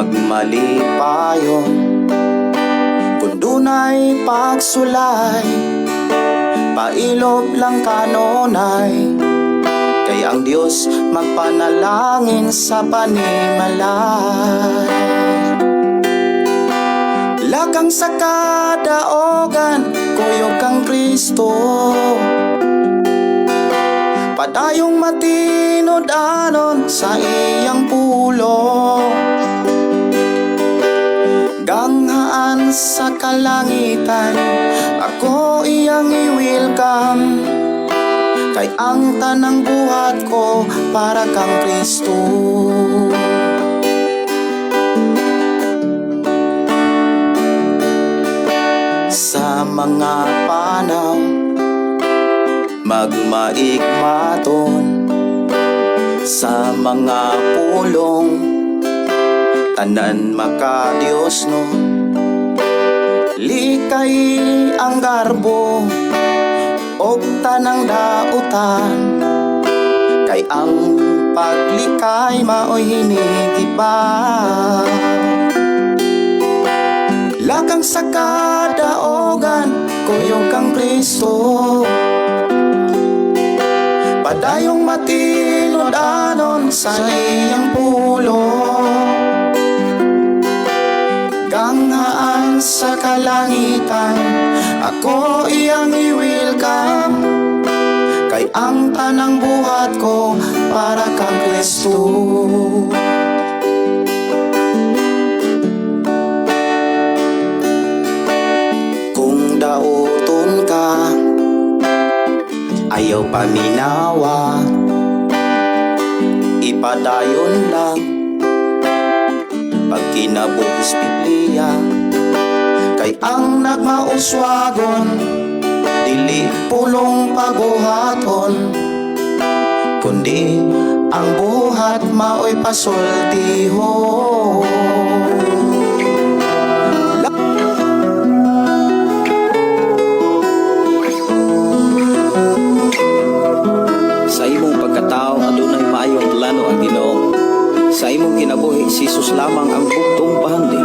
Magmalipayon kung dunay pagsulay. Pailob lang kanunay, kay ang Dios magpanalangin sa panimalay. Lakang sa kadaogan, kuyog kang Kristo. Padayong matinud-anon sa iyang pulong. Ganghaan sa kalangitan, ako iyang i-welcome, kay ang tanang buhat ko para kang Kristo. Sa mga panaw, magmaigmaton. Sa mga pulong, tanan maka-Diyos no. Likay ang garbo og tanang dautan, kay ang paglikay mao'y hinigiba. Lakang sa kadaogan, kuyog kang Kristo. Padayong matinud-anon sa iyang pulong. Ganghaan sa kalangitan, ako iyang i-welcome, kay ang tanang buhat ko para kang Kristo. Kung dauton ka, ayaw paminawa. Ipadayon lang pagkinabuhis Biblia, kay ang nagmauswagon dili pulong pabuhaton, kundi ang buhat mao'y pasultihon. Sa imong pagkatao adunay maayong plano ang Ginoo. Sa imong kinabuhi si Jesus lamang ang bugtong bahandi.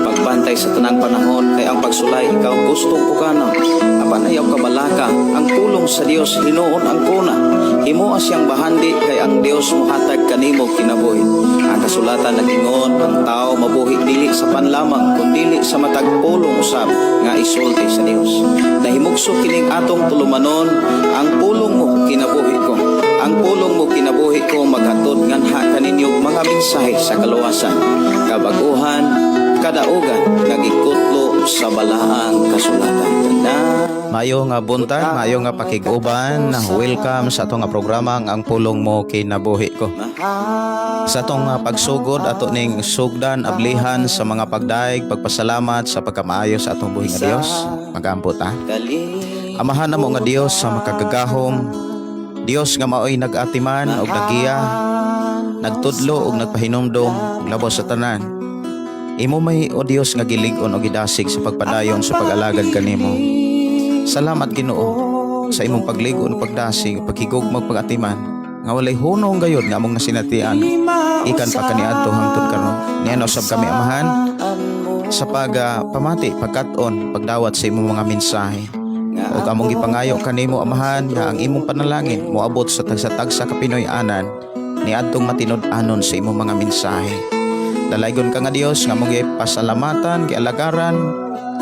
Pagbantay sa tanang panahon kay ang pagsulay ikaw gustong pukanon. Apan ayaw kabalaka ang pulong sa Dios hinuon ang kuna. Himoa siyang bahandi kay ang Dios mohatag kanimo kinabuhi. Ang kasulatan nag-ingon ang tao mabuhi dili sa panlamang kundili sa matag pulong usab nga isulti sa Dios. Nahimugso kining atong tulumanon, ang pulong mo kinabuhi ko. Ang pulong mo kinabuhi ko maghatod nganha kaninyo mga mensahe sa kaluwasan, kabaguhan, kadaugan nga gikutlo sa balaang kasulatan. Na Maayo nga buntag, maayo nga pakig-uban. Welcome sa atong nga programa ang Pulong Mo Kinabuhi Ko. Sa atong pagsugod ato ning sugdan ablihan sa mga pagdaig, pagpasalamat sa pagkamaayo sa atong buhi nga Dios. Magampo ta. Amahan namo nga Dios sa makagagahom, Dios nga maoy nag-atiman og nagiya, nagtudlo og nagpahinumdom og labaw sa tanan. Imo may o Dios nga gilig-on og gidasig sa pagpadayon sa pag-alagad kanimo. Salamat Ginoo sa imong paglig-on, pagdasig, paghigugma, pag-atiman nga walay hunong gayod nga among nasinatian ikan pa kaniadto hangtod karon. Niana usab kami, Amahan, sa pag pamati, pagkat-on, pagdawat sa imong mga mensahe. Ug among gipangayo kanimo, Amahan, nga ang imong panalangin moabot sa tagsa-tagsa ka Pinoy-anan niadtong matinud-anon sa imong mga mensahe. Dalaygon ka nga Dios nga among gipasalamatan, gialagaran,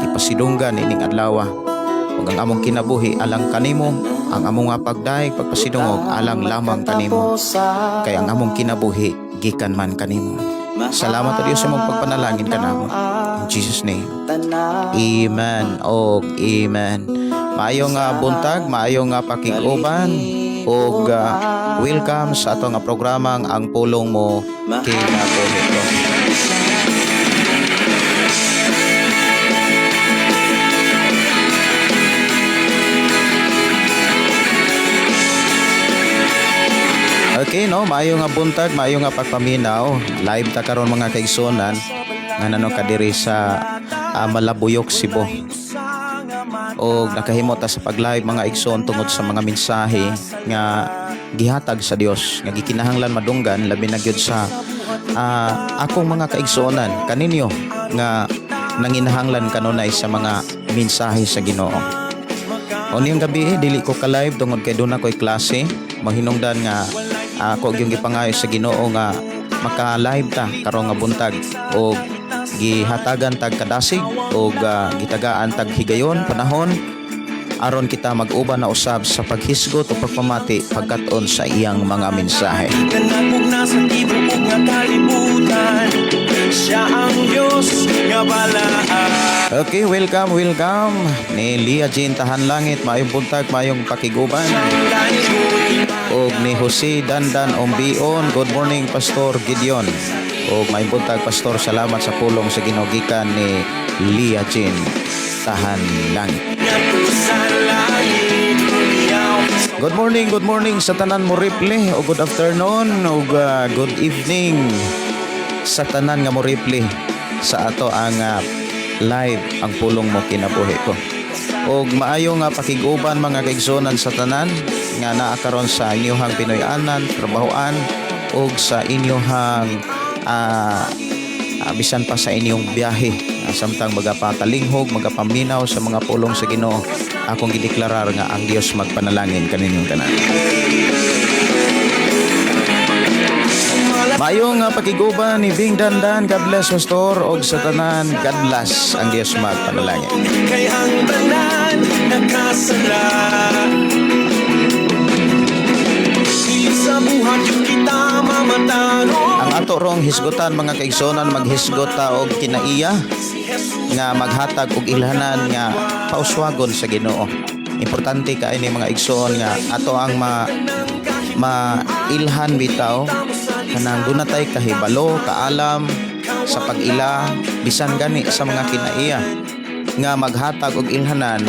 gipasidunggan ining adlaw. Ug ang among kinabuhi alang kanimo, ang among nga pagdaig, pagpasidungog alang lamang kanimo. Kay ang among kinabuhi gikan man kanimo. Salamat o Dios sa imong pagpanalangin kanamo. In Jesus' name. Amen og amen. Maayo nga buntag, maayo nga pakig-uban og welcome sa atong nga programang Ang Pulong Mo Kinabuhi Ko. Okay no, maayo nga buntag, maayo nga pagpaminaw. Live ta karon mga kaigsuonan nga nano ka diri sa Malabuyok, Cebu. Og nakahimo ta sa pag-live mga igsoon tungod sa mga mensahe nga gihatag sa Dios nga gikinahanglan madunggan labi na gyud sa akong mga kaigsuonan kaninyo nga nanginahanglan kanunay sa mga mensahe sa Ginoo. Unyang gabi, dili ko ka-live tungod kay duna ko'y klase. Mahinungdan nga ako gyung gipangayo sa Ginoo nga maka-live ta karong nga buntag og gihatagan tag kadasig og gitagaan tag higayon panahon aron kita mag-uban na usab sa paghisgot o pagpamati pagkat-on sa iyang mga mensahe. Nanagpugna sa tibuok nga kalibutan. Siya ang Diyos nga balaan. Okay, welcome, welcome ni Lia Jean Tahan Langit, maayong buntag, maayong pakiguban. Og ni Jose Dandan Ombion, good morning, Pastor Gideon. Og maayong buntag, Pastor, salamat sa pulong sa Ginoo gikan ni Lia Jean Tahan Langit. Sa langit. Good morning sa tanan mo reply o good afternoon o good evening sa tanan nga mo reply sa ato ang live, Ang Pulong Mo Kinabuhi Ko. Og maayo nga pakig-uban, mga kaigsuonan, sa tanan nga naa karon sa inyuhang Pinoy-anan, trabahoan og sa inyuhang bisan pa sa inyong biyahe. Samtang magapatalinghog, magapaminaw sa mga pulong sa Ginoo, akong gideklarar nga ang Dios magpanalangin kaninyong tanan. Maayong pakiguban ni Bing Dandan. God bless, Pastor, og sa tanan. God bless, ang Dios magpanalangin. Kay ang tanan nakasala. Sa buhat yung kita mamatano. Ang ato rong hisgutan, mga kaigsuonan, maghisgot ta og kinaiya nga maghatag og ilhanan nga pauswagon sa Ginoo. Importante kay ni, mga igsoon, nga ato ang ma mailhan bitaw kanang duna tay kahibalo, kaalam sa pag-ila bisan gani sa mga kinaiya nga maghatag og ilhanan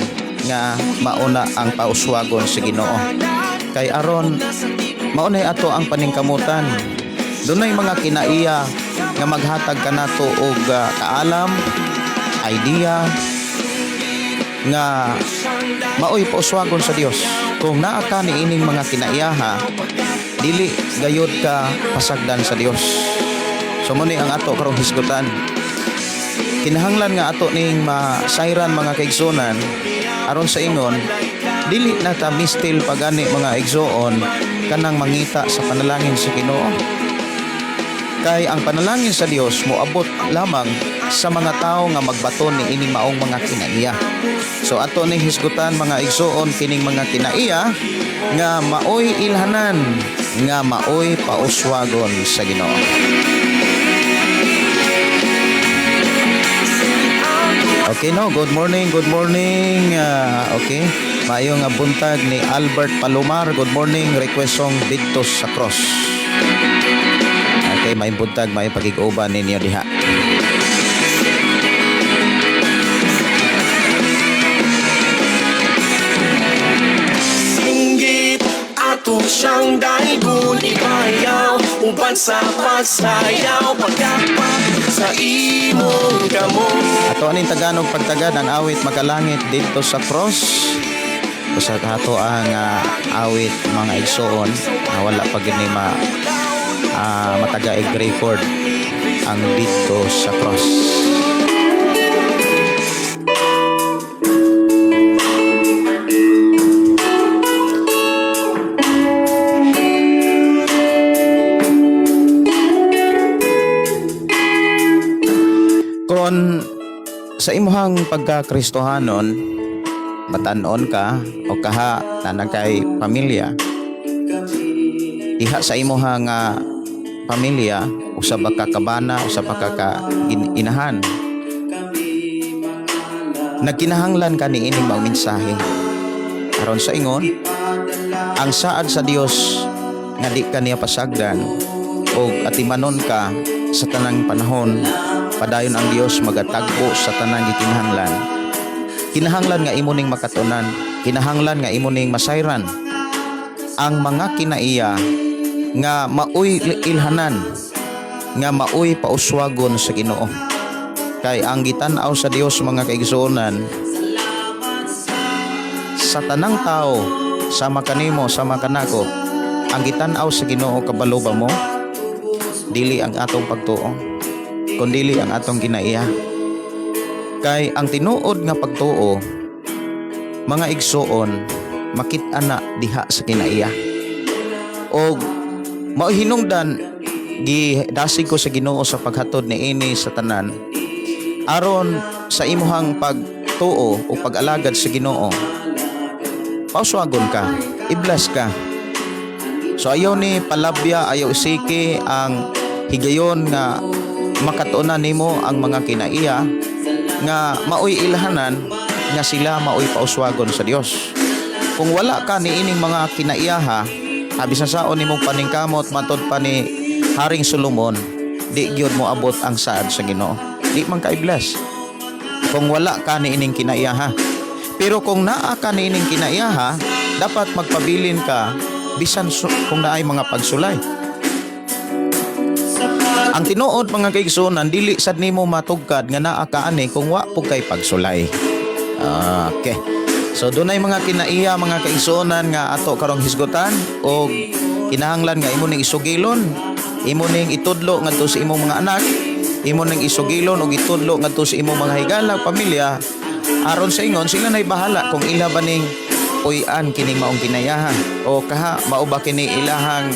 nga mauna ang pauswagon sa Ginoo. Kay aron maunay ato ang paningkamutan. Dunay mga kinaiya nga maghatag kanato og kaalam, idea nga maoy pauswagon sa Dios. Kung naa ka niining mga kinaiyaha, dili gayod ka pasagdan sa Dios. So mo ni ang ato karong hisgutan. Kinahanglan nga ato ning masayran, mga kaigsuonan, aron sa ingon dili na ta mistil pagani, mga igsoon, kanang mangita sa panalangin sa Ginoo. Kay ang panalangin sa Dios moabot lamang sa mga tao nga magbaton ni ining maong mga kinaiya. So ato ning hisgutan, mga igsoon, kining mga kinaiya nga maoy ilhanan nga maoy pauswagon sa Ginoo. Okay no, good morning, good morning. Okay. Maayo nga buntag ni Albert Palomar. Good morning, request song, "Didto sa Cross." Okay, maayong buntag, maayong pagig-uban ninyo diha. Singgit ato siyang daigon. Ipayaw uban sa pagsayaw. Pagkapak sa imong kamot. Ato aning Tagalog pagtagad ang awit "Makalangit Didto sa Cross." Usa ato ang awit, mga igsoon, na wala pa gini ma matagaig record ang "Didto sa Cross." Kon sa imuhang pagka-Kristohanon, batan-on ka o kaha na kay pamilya, diha sa imuhang pamilya, usa ba ka kabana, usa pa ka inahan, nagkinahanglan ka niining maong mensahe aron sa ingon ang saad sa Dios nga di ka niya pasagdan o atimanon ka sa tanang panahon, padayon ang Dios magatagbo sa tanang gikinahanglan. Kinahanglan nga imo ning makatunan, kinahanglan nga imo ning masayran ang mga kinaiya nga maoy ilhanan nga maoy pauswagon sa Ginoo. Kay ang gitan-aw sa Dios, mga kaigsuonan, sa tanang tao, sama kanimo, sama kanako, ang gitan-aw sa Ginoo, kabalo ba mo? Dili ang atong pagtuo, kundili ang atong kinaiya. Kay ang tinuod nga pagtuo, mga igsuon, makit-a na diha sa kinaiya. Og mao hinungdan gidasig ko sa Ginoo sa paghatod niini sa tanan aron sa imuhang pagtuo o pag-alagad sa Ginoo, pauswagon ka, i-bless ka. So ayaw ni palabya, ayaw isiki ang higayon nga makatuonan nimo ang mga kinaiya nga maoy ilhanan nga sila maoy pauswagon sa Dios. Kung wala ka niining mga kinaiyaha, bisan saon nimong paningkamot, matod pa ni Haring Solomon, di gyud mo abot ang saad sa Ginoo. Di man ka i-bless kung wala ka niining kinaiyaha. Pero kung naa ka niining kinaiyaha, dapat magpabilin ka bisan kung naay mga pagsulay. Ang tinuod, mga kaigsuonan, dili sad nimo matugkad nga naa ka ani kung wa pud kay pagsulay. Ah, okay. So dunay mga kinaiya, mga kaigsuonan, nga ato karong hisgutan og kinahanglan nga imo ning isugilon, imo ning itudlo ngadto sa imong mga anak, imo ning isugilon og itudlo ngadto sa imong mga higala, pamilya, aron sa ingon sila nay bahala kung ila ba ning puy-an kining maong kinaiyaha o kaha mao ba kini ilahang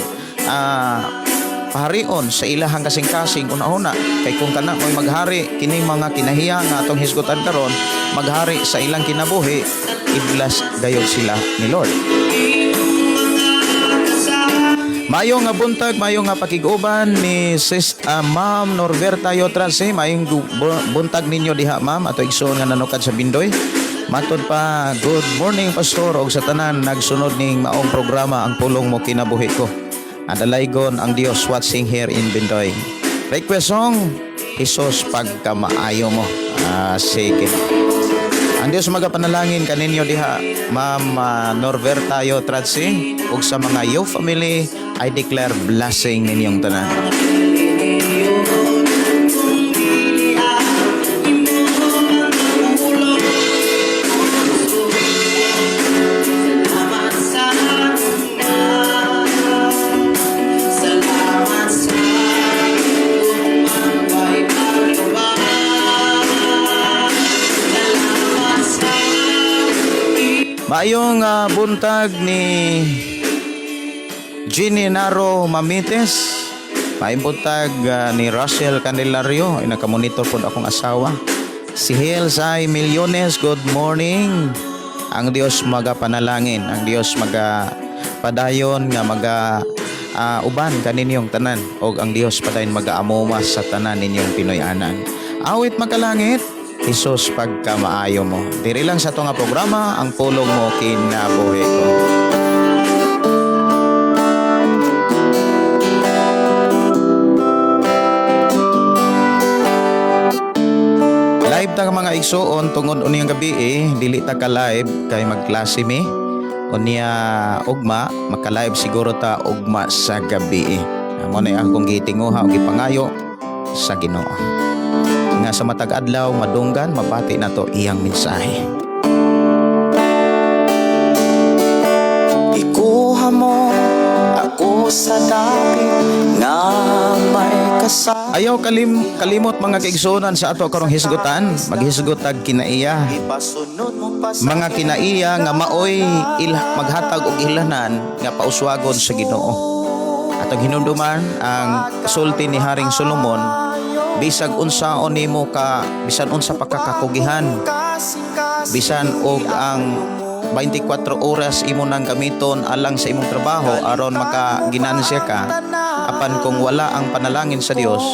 paharion sa ilahang kasing-kasing una-una. Kay kung kana mo'y maghari kining mga kinahiya nga atong hisgutan karon, maghari sa ilang kinabuhi, i-bless gayod sila ni Lord. Mayo nga buntag, mayo nga pakig-uban ni Sis Ma'am Norberta Yotrase. Mayong buntag ninyo diha, ma'am, ato igsoon nga nanukad sa Bindoy. Matod pa, good morning, pastor, og sa tanan nagsunod ning maong programa, Ang Pulong Mo Kinabuhi Ko. Adalaygon ang Dios, watching here in Bindoy. Request song, Jesus Pagkamaayo Mo. Ah, sige. Ang Diyos magapanalangin kaninyo diha, Ma'am Norberta Yotratsi, ug sa mga Yo family, I declare blessing ninyong tanan. Maayong buntag ni Ginny Naro Mamites. Maayong buntag ni Russell Candelario, ay nakamonitor po akong asawa. Si Helsay Millones, good morning. Ang Dios magapanalangin, ang Dios maga padayon nga maga uban kaninyong tanan og ang Dios padayon magaamuma sa tanan ninyong Pinoy-anan. Awit makalangit, Jesus Pagkamaayo Mo. Diri lang sa ato nga programa, Ang Pulong Mo Kinabuhi Ko. Live ta mga igsuon tungod unyang gabi eh, dili ta ka live kay magklase mi. Unya ugma, maka-live siguro ta ugma sa gabi eh. Mo na akong gitinguha og gipangayo sa Ginoo. Nga sa matag adlaw madunggan, mabati nato iyang mensahe. Ikuha mo ako sa dapit nga may kasal. Ayaw kalimot, mga kaigsuonan, sa ato karong hisgutan, maghisgot tag kinaiya. Ipasunod mo pa sa Mga kinaiya nga maoy maghatag og ilanan nga pauswagon sa Ginoo. Atong hinumduman ang sulti ni Haring Solomon, bisag unsaon nimo ka, bisan unsa pa ka kakugihan, bisan og ang 24 oras imo nang gamiton alang sa imong trabaho aron makaginansya ka, apan kung wala ang panalangin sa Dios,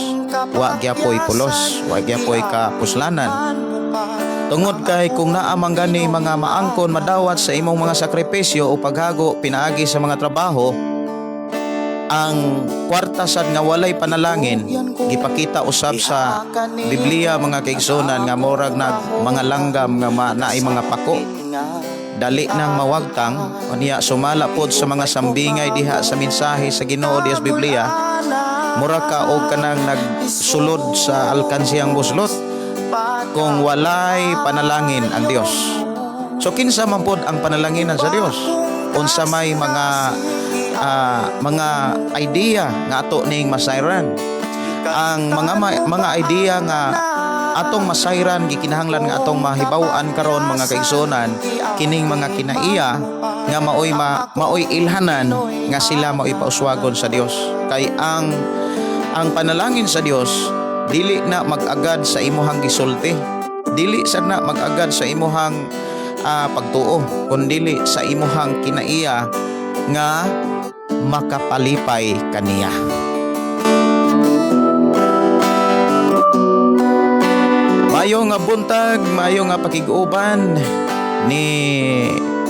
wa gyapoy pulos, wa gyapoy kapuslanan. Tungod kay kung naa man gani mga maangkon madawat sa imong mga sakripisyo o paghago pinaagi sa mga trabaho, ang kwarta sad nga walay panalangin, gipakita usab sa Biblia, mga kaigsunan, nga murag na mga langgam nga naay mga pako, dali nang mawagtang. Unya sumala pod sa mga sambingay diha sa mensahe sa Ginoo diha sa Biblia, mura ka og kanang nagsulod sa alkansiyang buslot kung walay panalangin ang Dios. So kinsa man pod ang panalanginan sa Dios? Unsa may mga mga idea nga ato ning masayran? Ang mga idea nga atong masayran, gikinahanglan nga atong mahibaw-an karon, mga kaigsuonan, kining mga kinaiya nga maoy ilhanan nga sila maoy pauswagon sa Dios, kay ang panalangin sa Dios dili na mag-agad sa imuhang gisulti, dili sad na mag-agad sa imuhang pagtuo, kundili sa imuhang kinaiya nga makapalipay kaniya. Mayo nga buntag, mayo nga pakig-uban ni,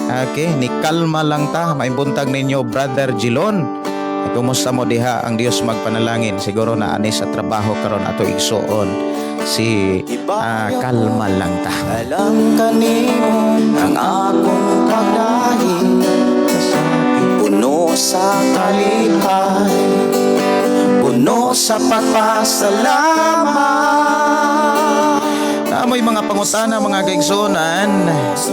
okay, ni kalma lang ta. May buntag ninyo, Brother Gilon. Kumusta mo diha? Ang Dios magpanalangin. Siguro na ani sa trabaho karon ato igsuon si kalma lang ta. Alam kanimo ang akong pagdahi, puno sa kalipay, puno sa pagpasalamat. Naamoy mga pangutana, mga kaigsuonan,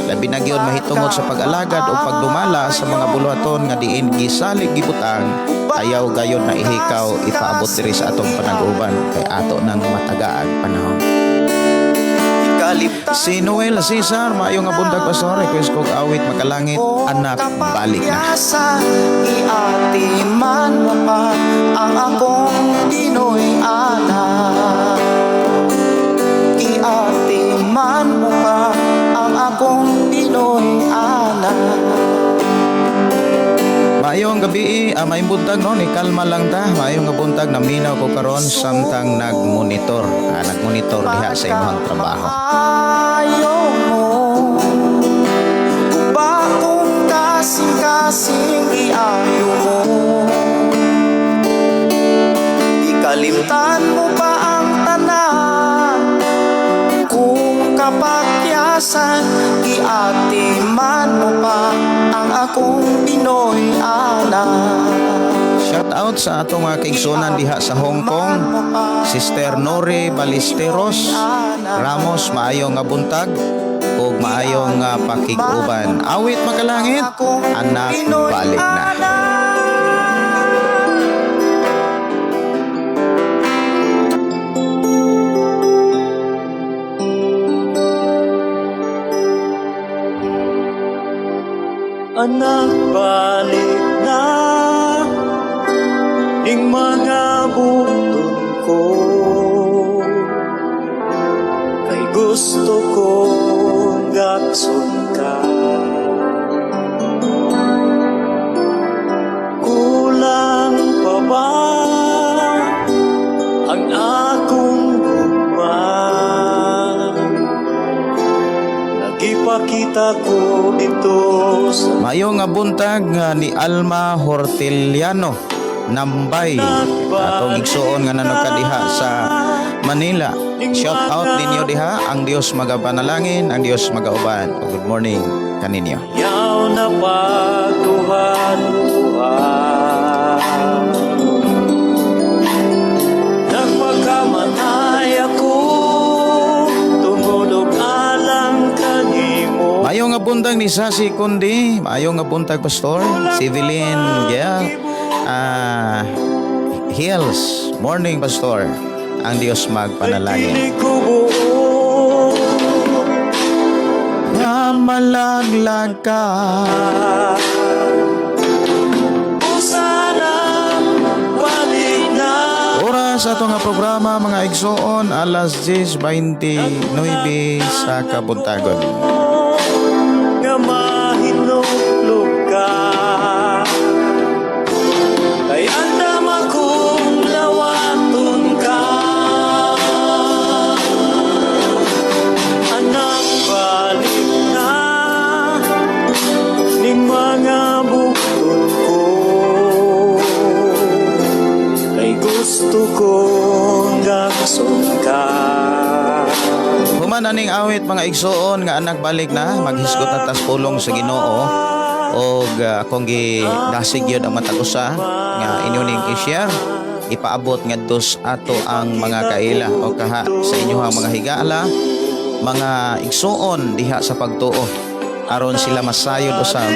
labi na gyud mahitungod sa pag-alagad o pagdumala sa mga buluhaton nga diin gisalig gibutang, ayaw gayon na ihikaw ipaabot diri sa atong panag-uban kay ato nang matagaag panahon. Ikalimtan Si Noel Cesar, maayo nga buntag, pastor, request kog awit Makalangit, Anak Balik Na. Iatiman mo pa ang akong Pinoy anak. Iatiman mo pa ang akong Pinoy anak. Maayong gabi, maayong buntag, no, ni kalma lang ta. Maayong nga buntag, naminaw ko karon samtang nagmonitor. Nagmonitor diha sa imong trabaho. Ayaw mo ba kung kasing-kasing iayo mo? Ikalimtan mo ba ang tanan? Kung kapakyasan, iatiman mo pa ang akong Pinoy anak. Shout out sa atong mga kaigsunan diha sa Hong Kong. Sister Nore Ballesteros Ramos, maayo nga buntag ug maayo nga pakig-uban. Awit Makalangit, Anak Balik Na. Anak, balik na ning mga bukton ko, kay gusto kong gakson ka. Kulang pa ba ang akong gugma? Nagipakita ko dito sa Maayo nga buntag nga ni Alma Hortiliano Nambay. Atong igsuon nga nanugka diha sa Manila. Shout out ninyo diha, ang Dios magapanalangin, ang Dios magauban. Good morning kaninyo. Yaw na pagtuhan-tuhan. Nagpakamatay ako tungod og alang kanimo. Maayo nga buntag ni Sasi Kundi, maayo nga buntag, Pastor Civilin Gel. Hills, morning, Pastor. Ang Dios magpanalangin. Dili ko buo. Nga malaglag ka. O sana balik na. Oras ato nga programa, mga igsoon, alas 10:29 sa kabuntagon. Nga mahinulog ka, kay andam akong lawaton ka. Anak, balik na ning mga bukton ko, kay gusto kong gakson ka. Human aning awit, mga igsoon, nga Anak Balik Na, maghisgot na tas pulong sa Ginoo og akong gidasig yun ang matag usa nga inyo ning i-share, ipaabot ngadto sa ato ang mga kaila o kaha sa inyohang mga higala, mga igsoon diha sa pagtuo. Aron sila masayod usab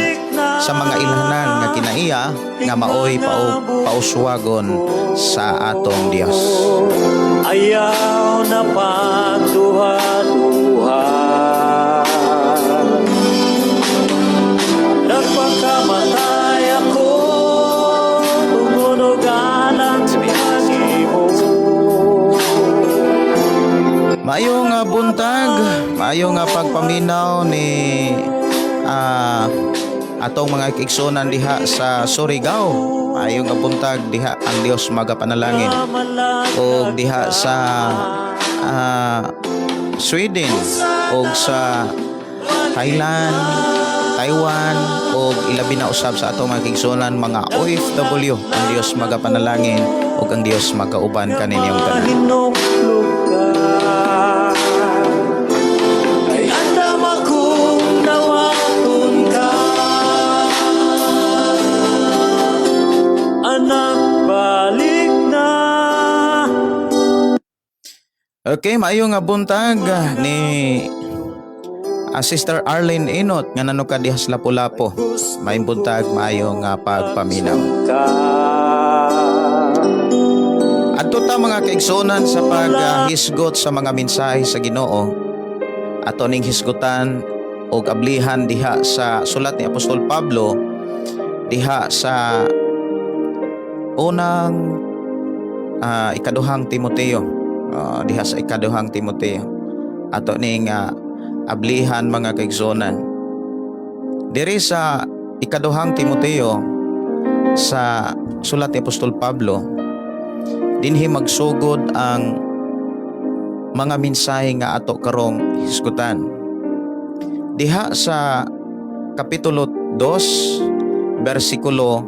sa mga ilhanan nga kinaiya nga maoy pauswagon sa atong Dios. Ayaw na pagduha-duha. Nagpakamatay ako tungod og alang kanimo. Maayo nga buntag, maayo nga pagpaminaw ni atong mga kaigsuonan diha sa Surigao. Maayo nga buntag diha, ang Dios magapanalangin. Og diha sa Sweden og sa Thailand, Taiwan og ilabi na usab sa atong mga kaigsuonan, mga OFW, ang Dios magapanalangin ug ang Dios magauban kaninyong tanan. Mahinuklog ka. Ay andam akong dawaton ka. Anak, balik na. Okay, maayo nga buntag ni Sister Arlene Inot nga nanuka diha sa Lapu-Lapu. Maayong buntag, maayo nga pagpaminaw. Ka. Adto ta, mga kaigsuonan, sa paghisgot sa mga mensahe sa Ginoo. Ato ning hisgutan og ablihan diha sa sulat ni Apostol Pablo diha sa unang ikaduhang Timoteo. Diha sa ikaduhang Timoteo. Ato ning ablihan, mga kaigsuonan. Diri sa ikaduhang Timoteo, sa sulat ni Apostol Pablo, dinhi magsugod ang mga mensahe nga ato karong hisgutan. Diha sa kapitulo 2 bersikulo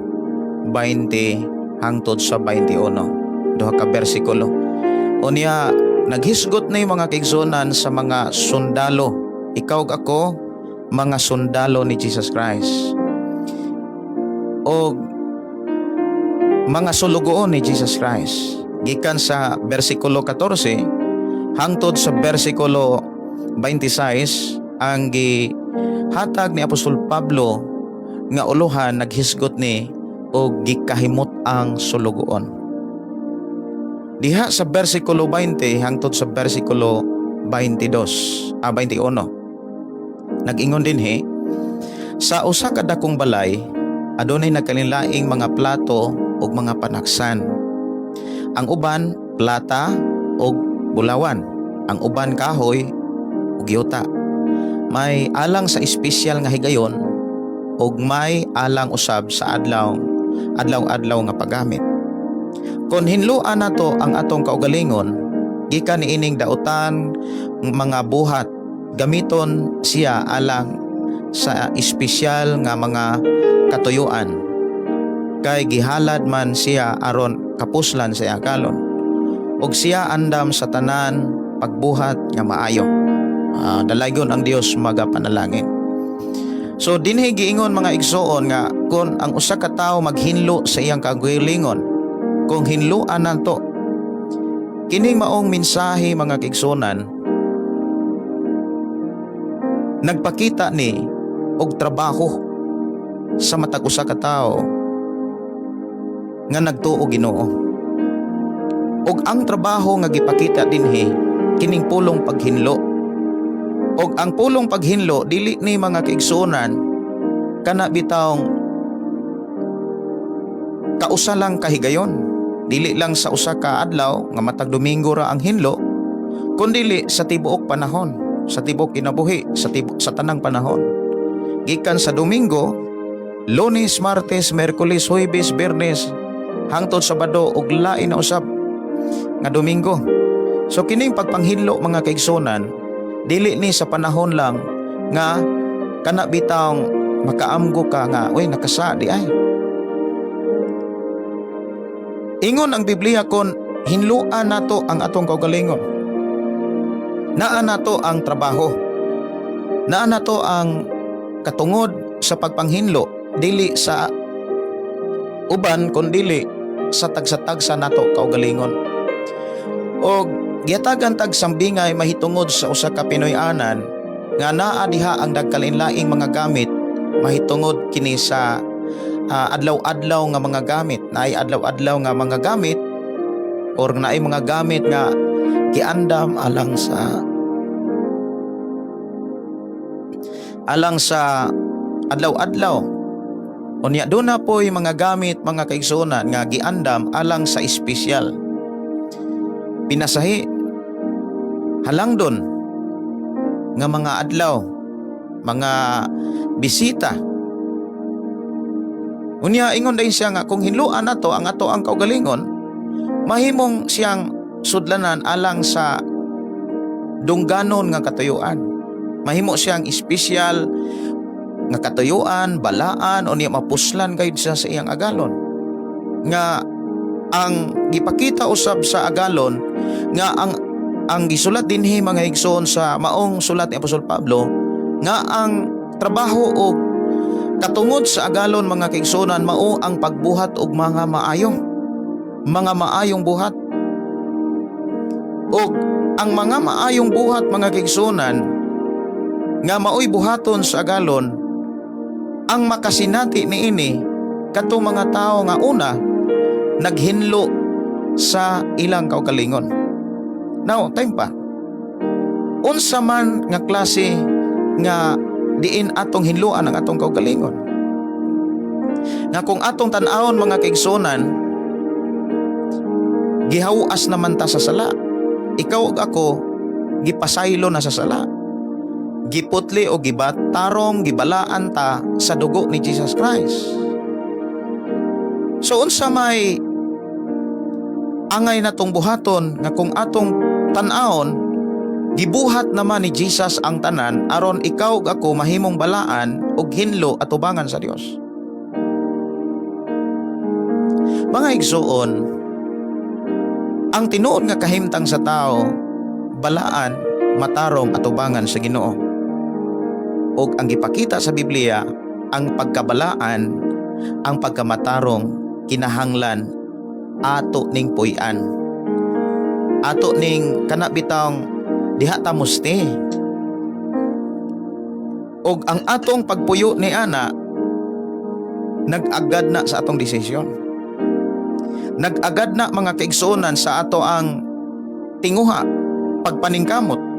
20 hangtod sa 21. Duha ka bersikulo. Unya naghisgot na yung mga kaigsuonan sa mga sundalo. Ikaw ug ako, mga sundalo ni Jesus Christ. O mga sulugoon ni Jesus Christ. Gikan sa bersikulo 14 hangtod sa bersikulo 26 ang gihatag ni Apostol Pablo nga uluhan, naghisgot ni og gikahimot ang sulugoon. Diha sa bersikulo 20 hangtod sa bersikulo 22, 21. Nag-ingon dinhi, "Sa usa ka dakong balay, adunay nagkalainlaing mga plato ug mga panaksan. Ang uban plata ug bulawan, ang uban kahoy ug yuta. May alang sa espesyal nga higayon ug may alang usab sa adlaw adlaw-adlaw nga paggamit. Kon hinluan nato ang atong kaugalingon gikan niining dautan mga buhat, gamiton siya alang sa espesyal nga mga katuyuan, kay gihalad man siya aron kapuslan sa iyang agalon ug siya andam sa tanan pagbuhat nga maayo." Dalaygon ang Dios magapanalangin. So dinhi giingon, mga igsoon, nga kon ang usa ka tawo maghinlo sa iyang kaugalingon, kung hinluan nato kining maong mensahe, mga kaigsuonan, nagpakita ni og trabaho sa matag usa ka tawo nga nagtuo Ginoo. Ug ang trabaho nga gipakita dinhi, kining pulong paghinlo. Ug ang pulong paghinlo, dili ni, mga kaigsuonan, kana bitawng kausa lang kahigayon. Dili lang sa usa ka adlaw nga matag Domingo ra ang hinlo, kundili sa tibuok panahon, sa tibuok kinabuhi, sa tanang panahon. Gikan sa Domingo, Lunes, Martes, Miyerkules, Huwebes, Biyernes, hangtod Sabado ug lain na usab nga Domingo. So kining pagpanghinlo, mga kaigsuonan, dili ni sa panahon lang nga kana bitawng makaamgo ka nga, "Uy, nakasa diay." Ingon ang Biblia, kon hinluan nato ang atong kaugalingon, naa nato ang trabaho. Naa nato ang katungod sa pagpanghinlo, dili sa uban kundili sa tagsa-tagsa nato kaugalingon. Og gihatagan tag sambingay mahitungod sa usa ka Pinoy-anan Nga naa diha ang nagkalain-laing mga gamit mahitungod kini sa adlaw-adlaw nga mga gamit, naay adlaw-adlaw nga mga gamit or naay mga gamit nga giandam alang sa adlaw-adlaw. Unya duna po'y mga gamit, mga kaigsuonan, nga giandam alang sa espesyal. Pinasahi, halangdon nga mga adlaw, mga bisita. Unya ingon din siya nga kung hinluan nato ang ato ang kaugalingon, mahimong siyang sudlanan alang sa dungganon nga katuyuan. Mahimo siyang espesyal nga katuyuan, balaan, o niya mapuslan gayud siya sa iyang agalon. Nga ang gipakita usab sa agalon nga ang gisulat dinhi, mga igsoon, sa maong sulat ni Apostol Pablo nga ang trabaho o katungod sa agalon, mga kaigsuonan, mao ang pagbuhat og mga maayong buhat. Og ang mga maayong buhat, mga kaigsuonan, nga maoy buhaton sa agalon, ang makasinati niini katong mga tawo nga una naghinlo sa ilang kaugalingon. Now, time pa. Unsa man nga klase nga diin atong hinluan ang atong kaugalingon? Nga kung atong tan-awon, mga kaigsuonan, gihawas naman ta sa sala. Ikaw ug ako gipasaylo na sa sala. Giputli o gibatarong, gibalaan ta sa dugo ni Jesus Christ. So unsa may angay natong buhaton nga kung atong tan-awon, gibuhat naman ni Jesus ang tanan aron ikaw ug ako mahimong balaan ug hinlo atubangan sa Dios? Mga igsuon, ang tinuod nga kahimtang sa tao, balaan, matarong atubangan sa Ginoo. Ug ang gipakita sa Biblia, ang pagkabalaan, ang pagkamatarong, kinahanglan ato ning puy-an. Ato ning kana bitawng diha ta musti. Og ang atong pagpuyo ni ana nag-agad na sa atong desisyon. Nag-agad na, mga kaigsuonan, sa ato ang tinguha, pagpaningkamot.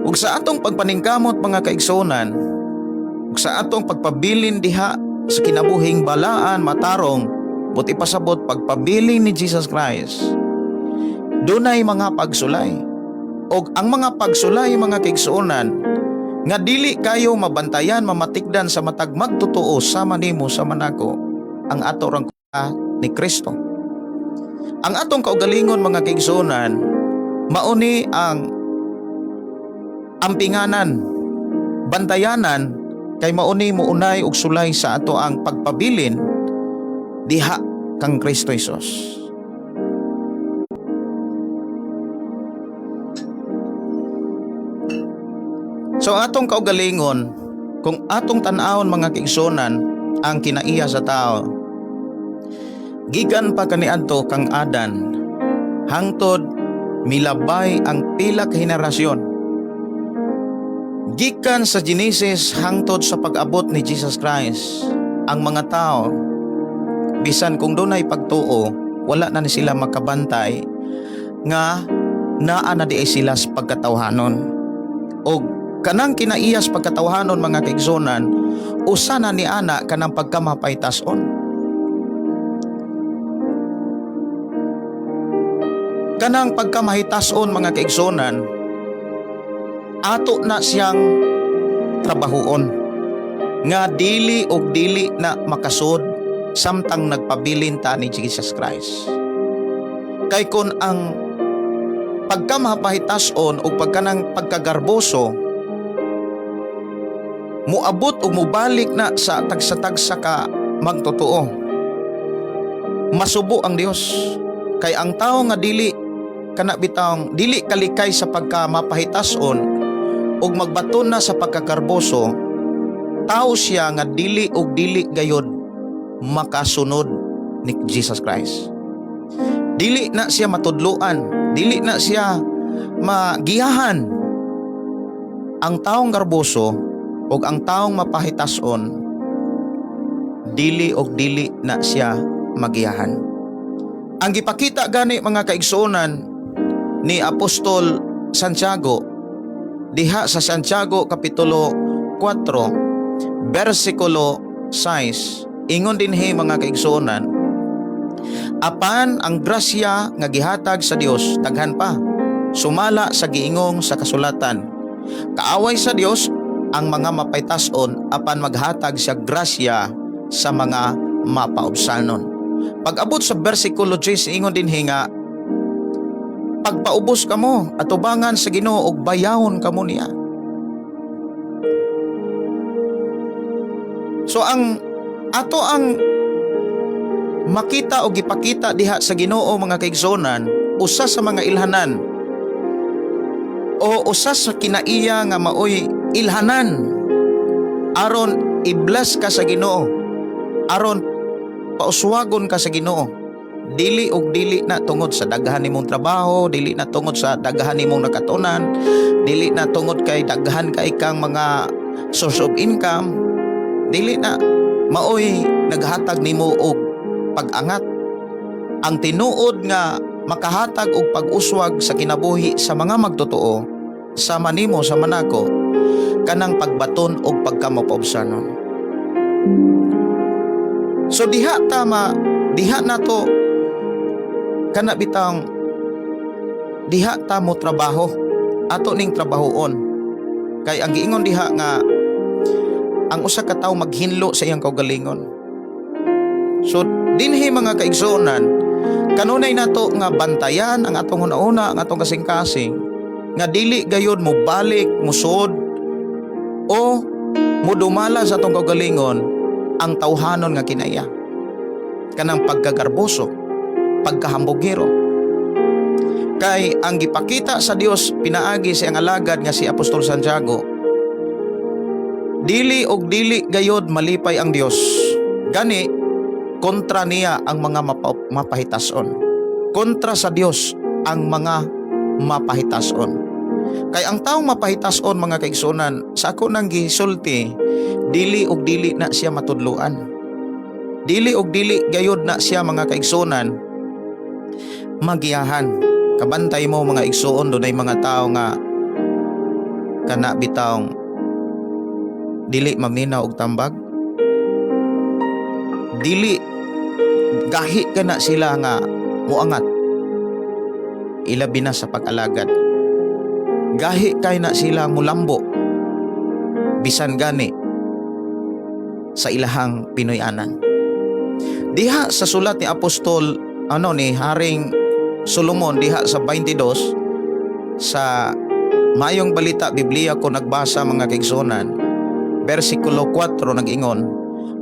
Ug sa atong pagpaningkamot, mga kaigsuonan, ug sa atong pagpabilin diha sa kinabuhing balaan, matarong, but ipasabot pagpabilin ni Jesus Christ, dunay mga pagsulay. Og ang mga pagsulay, mga kaigsuonan, nga dili kayo mabantayan, mamatikdan sa matag magtotoo sama nimo sama nako, ang ato rang ni Kristo. Ang atong kaugalingon, mga kaigsuonan, mauni ang ampinganan, bantayanan, kay mauni muunay og sulay sa ato ang pagpabilin diha kang Kristo Jesus. So ang atong kaugalingon, kung atong tan-awon, mga kaigsuonan, ang kinaiya sa tao, gikan pa kaniadto kang Adan, hangtod milabay ang pila ka henerasyon. Gikan sa Genesis hangtod sa pag-abot ni Jesus Christ, ang mga tao, bisan kung dunay pagtuo, wala na ni sila makabantay nga naa na diay sila sa pagkatawhanon. Og kanang kinaiyas pagkatawhanon, mga kaigsuonan, usa na ni ana kanang pagkamapaytason. Kanang pagkamahitason, mga kaigsuonan, ato na siyang trabahuon nga dili og dili na makasud samtang nagpabilin ta ni Jesus Christ. Kay kon ang pagkamapahitason o pagkanang pagkagarboso muabot o mubalik na sa tagsa-tagsa ka magtotoo, masubo ang Dios. Kay ang tao nga dili kana bitawng dili kalikay sa pagkamapahitason ug magbaton na sa pagkagarboso, tao siya nga dili og dili gayod makasunod ni Jesus Christ. Dili na siya matudluan, dili na siya magiyahan. Ang taong garboso ug ang taong mapahitason, dili og dili na siya magiyahan. Ang gipakita gani, mga kaigsuonan, ni Apostol Santiago diha sa Santiago Kapitulo 4 versikulo 6, ingon dinhi, mga kaigsuonan, "Apan ang grasya nga gihatag sa Dios daghan pa, sumala sa giingong sa kasulatan, kaaway sa Dios ang mga mapaytason, apan maghatag siya grasya sa mga mapaubsanon." Pag-abot sa versikulo 10, ingon dinhi nga pagpaubos kamo atubangan sa Ginoo ug bayawon kamo niya. So ang ato ang makita o gipakita diha sa Ginoo, mga kaigsuonan, usa sa mga ilhanan o usa sa kinaiya nga maoy ilhanan aron i-bless ka sa Ginoo, aron pauswagon ka sa Ginoo, dili og dili na tungod sa daghan nimong trabaho, dili na tungod sa daghan nimong nakatunan, dili na tungod kay daghan kay kang mga source of income, dili na maoy naghatag nimo og pag-angat. Ang tinuod nga makahatag og pag-uswag sa kinabuhi sa mga magtotoo sama nimo, sama nako, kanang pagbaton og pagkamapaubsanon. So diha tama, diha nato kana bitang diha ta mo trabaho, ato ning trabahoon, kay ang giingon diha nga ang usa ka tawo maghinlo sa iyang kaugalingon. So dinhi, mga kaigsuonan, kanunay nato nga bantayan ang atong hunahuna, ang atong kasing-kasing, nga dili gayud mo balik, musod o mudumala sa atong kaugalingon ang tawhanon nga kinaiya, kanang pagkagarboso, pagkahambugero. Kay ang gipakita sa Dios pinaagi sa iyang alagad nga si Apostol Santiago, dili og dili gayod malipay ang Dios. Gani kontra niya ang mga mapahitason. Kontra sa Dios ang mga mapahitason. Kay ang taong mapahitason, mga kaigsuonan, sa ako nang gisulti, dili og dili na siya matudloan. Dili og dili gayod na siya, mga kaigsuonan, magiyahan. Kabantay mo, mga igsuon, dunay mga tao nga kana bitawng dili maminaw og tambag. Dili gahi ka na sila nga muangat, ilabi na sa pag-alagad. Gahi kay na sila mulambo bisan gani sa ilahang Pinoyanan. Diha sa sulat ni Apostol ano ni Haring Solomon diha sa 22 sa Maayong Balita Biblia ko nagbasa, mga kaigsuonan, versikulo 4, nag-ingon,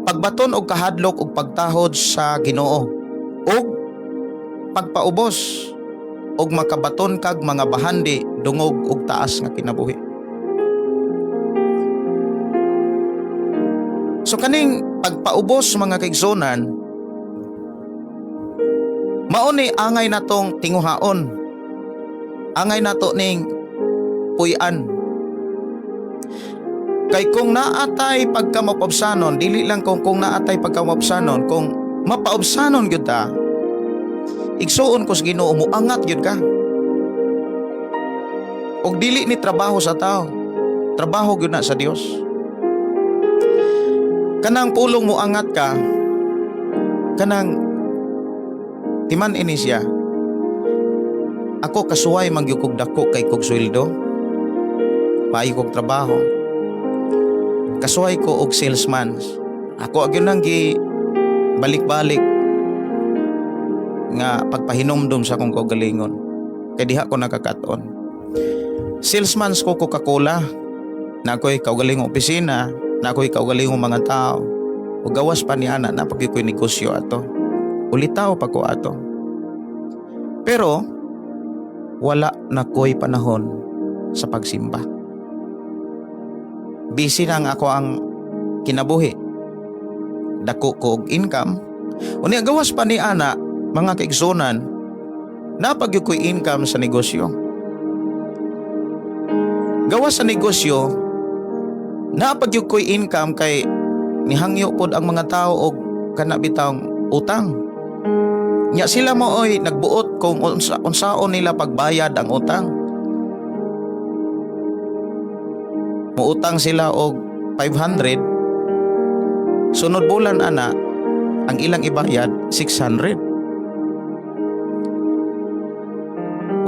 "Pagbaton og kahadlok og pagtahod sa Ginoo ug pagpaubos, ug makabaton kag mga bahandi, dungog og taas nga kinabuhi." So kaning pagpaubos, mga kaigsuonan, mao ni angay natong tinguhaon. Angay nato ning puy-an. Kay kung naatay pagkamapaubsanon, dili lang kung naatay pagkamapaubsanon, kung mapaubsanon gyud ta, igsuon ko sa Ginoo, muangat gyud ka. Og dili ni trabaho sa tao, trabaho gyud na sa Dios. Kanang pulong mo angat ka, kanang timan ini siya. Ako kasuway man gyud kog dako kay kog sweldo. Maayo kog trabaho. Kasuway ko og salesman. Ako gyud nang gi balik-balik nga pagpahinumdum sa akong kaugalingon. Kay diha ko nakakaton. Salesman ko Coca-Cola. Na ako'y kaugalingong opisina, na ako'y kaugalingong mga tao. O gawas pa ni ana na pag ko'y negosyo ato. Ulitaw pa ko ato. Pero wala na ko'y panahon sa pagsimba. Busy lang ako ang kinabuhi. Dako ko og income. Unya gawas pa ni ana, mga kaigsuonan, napag ko'y income sa negosyo. Gawas sa negosyo, naa pa gyud ko'y income kay nihangyo pod ang mga tao og kana bitawng utang. Nya sila mo oy nagbuot kung unsaon nila pagbayad ang utang. Muutang sila og 500, sunod bulan ana ang ilang ibayad 600.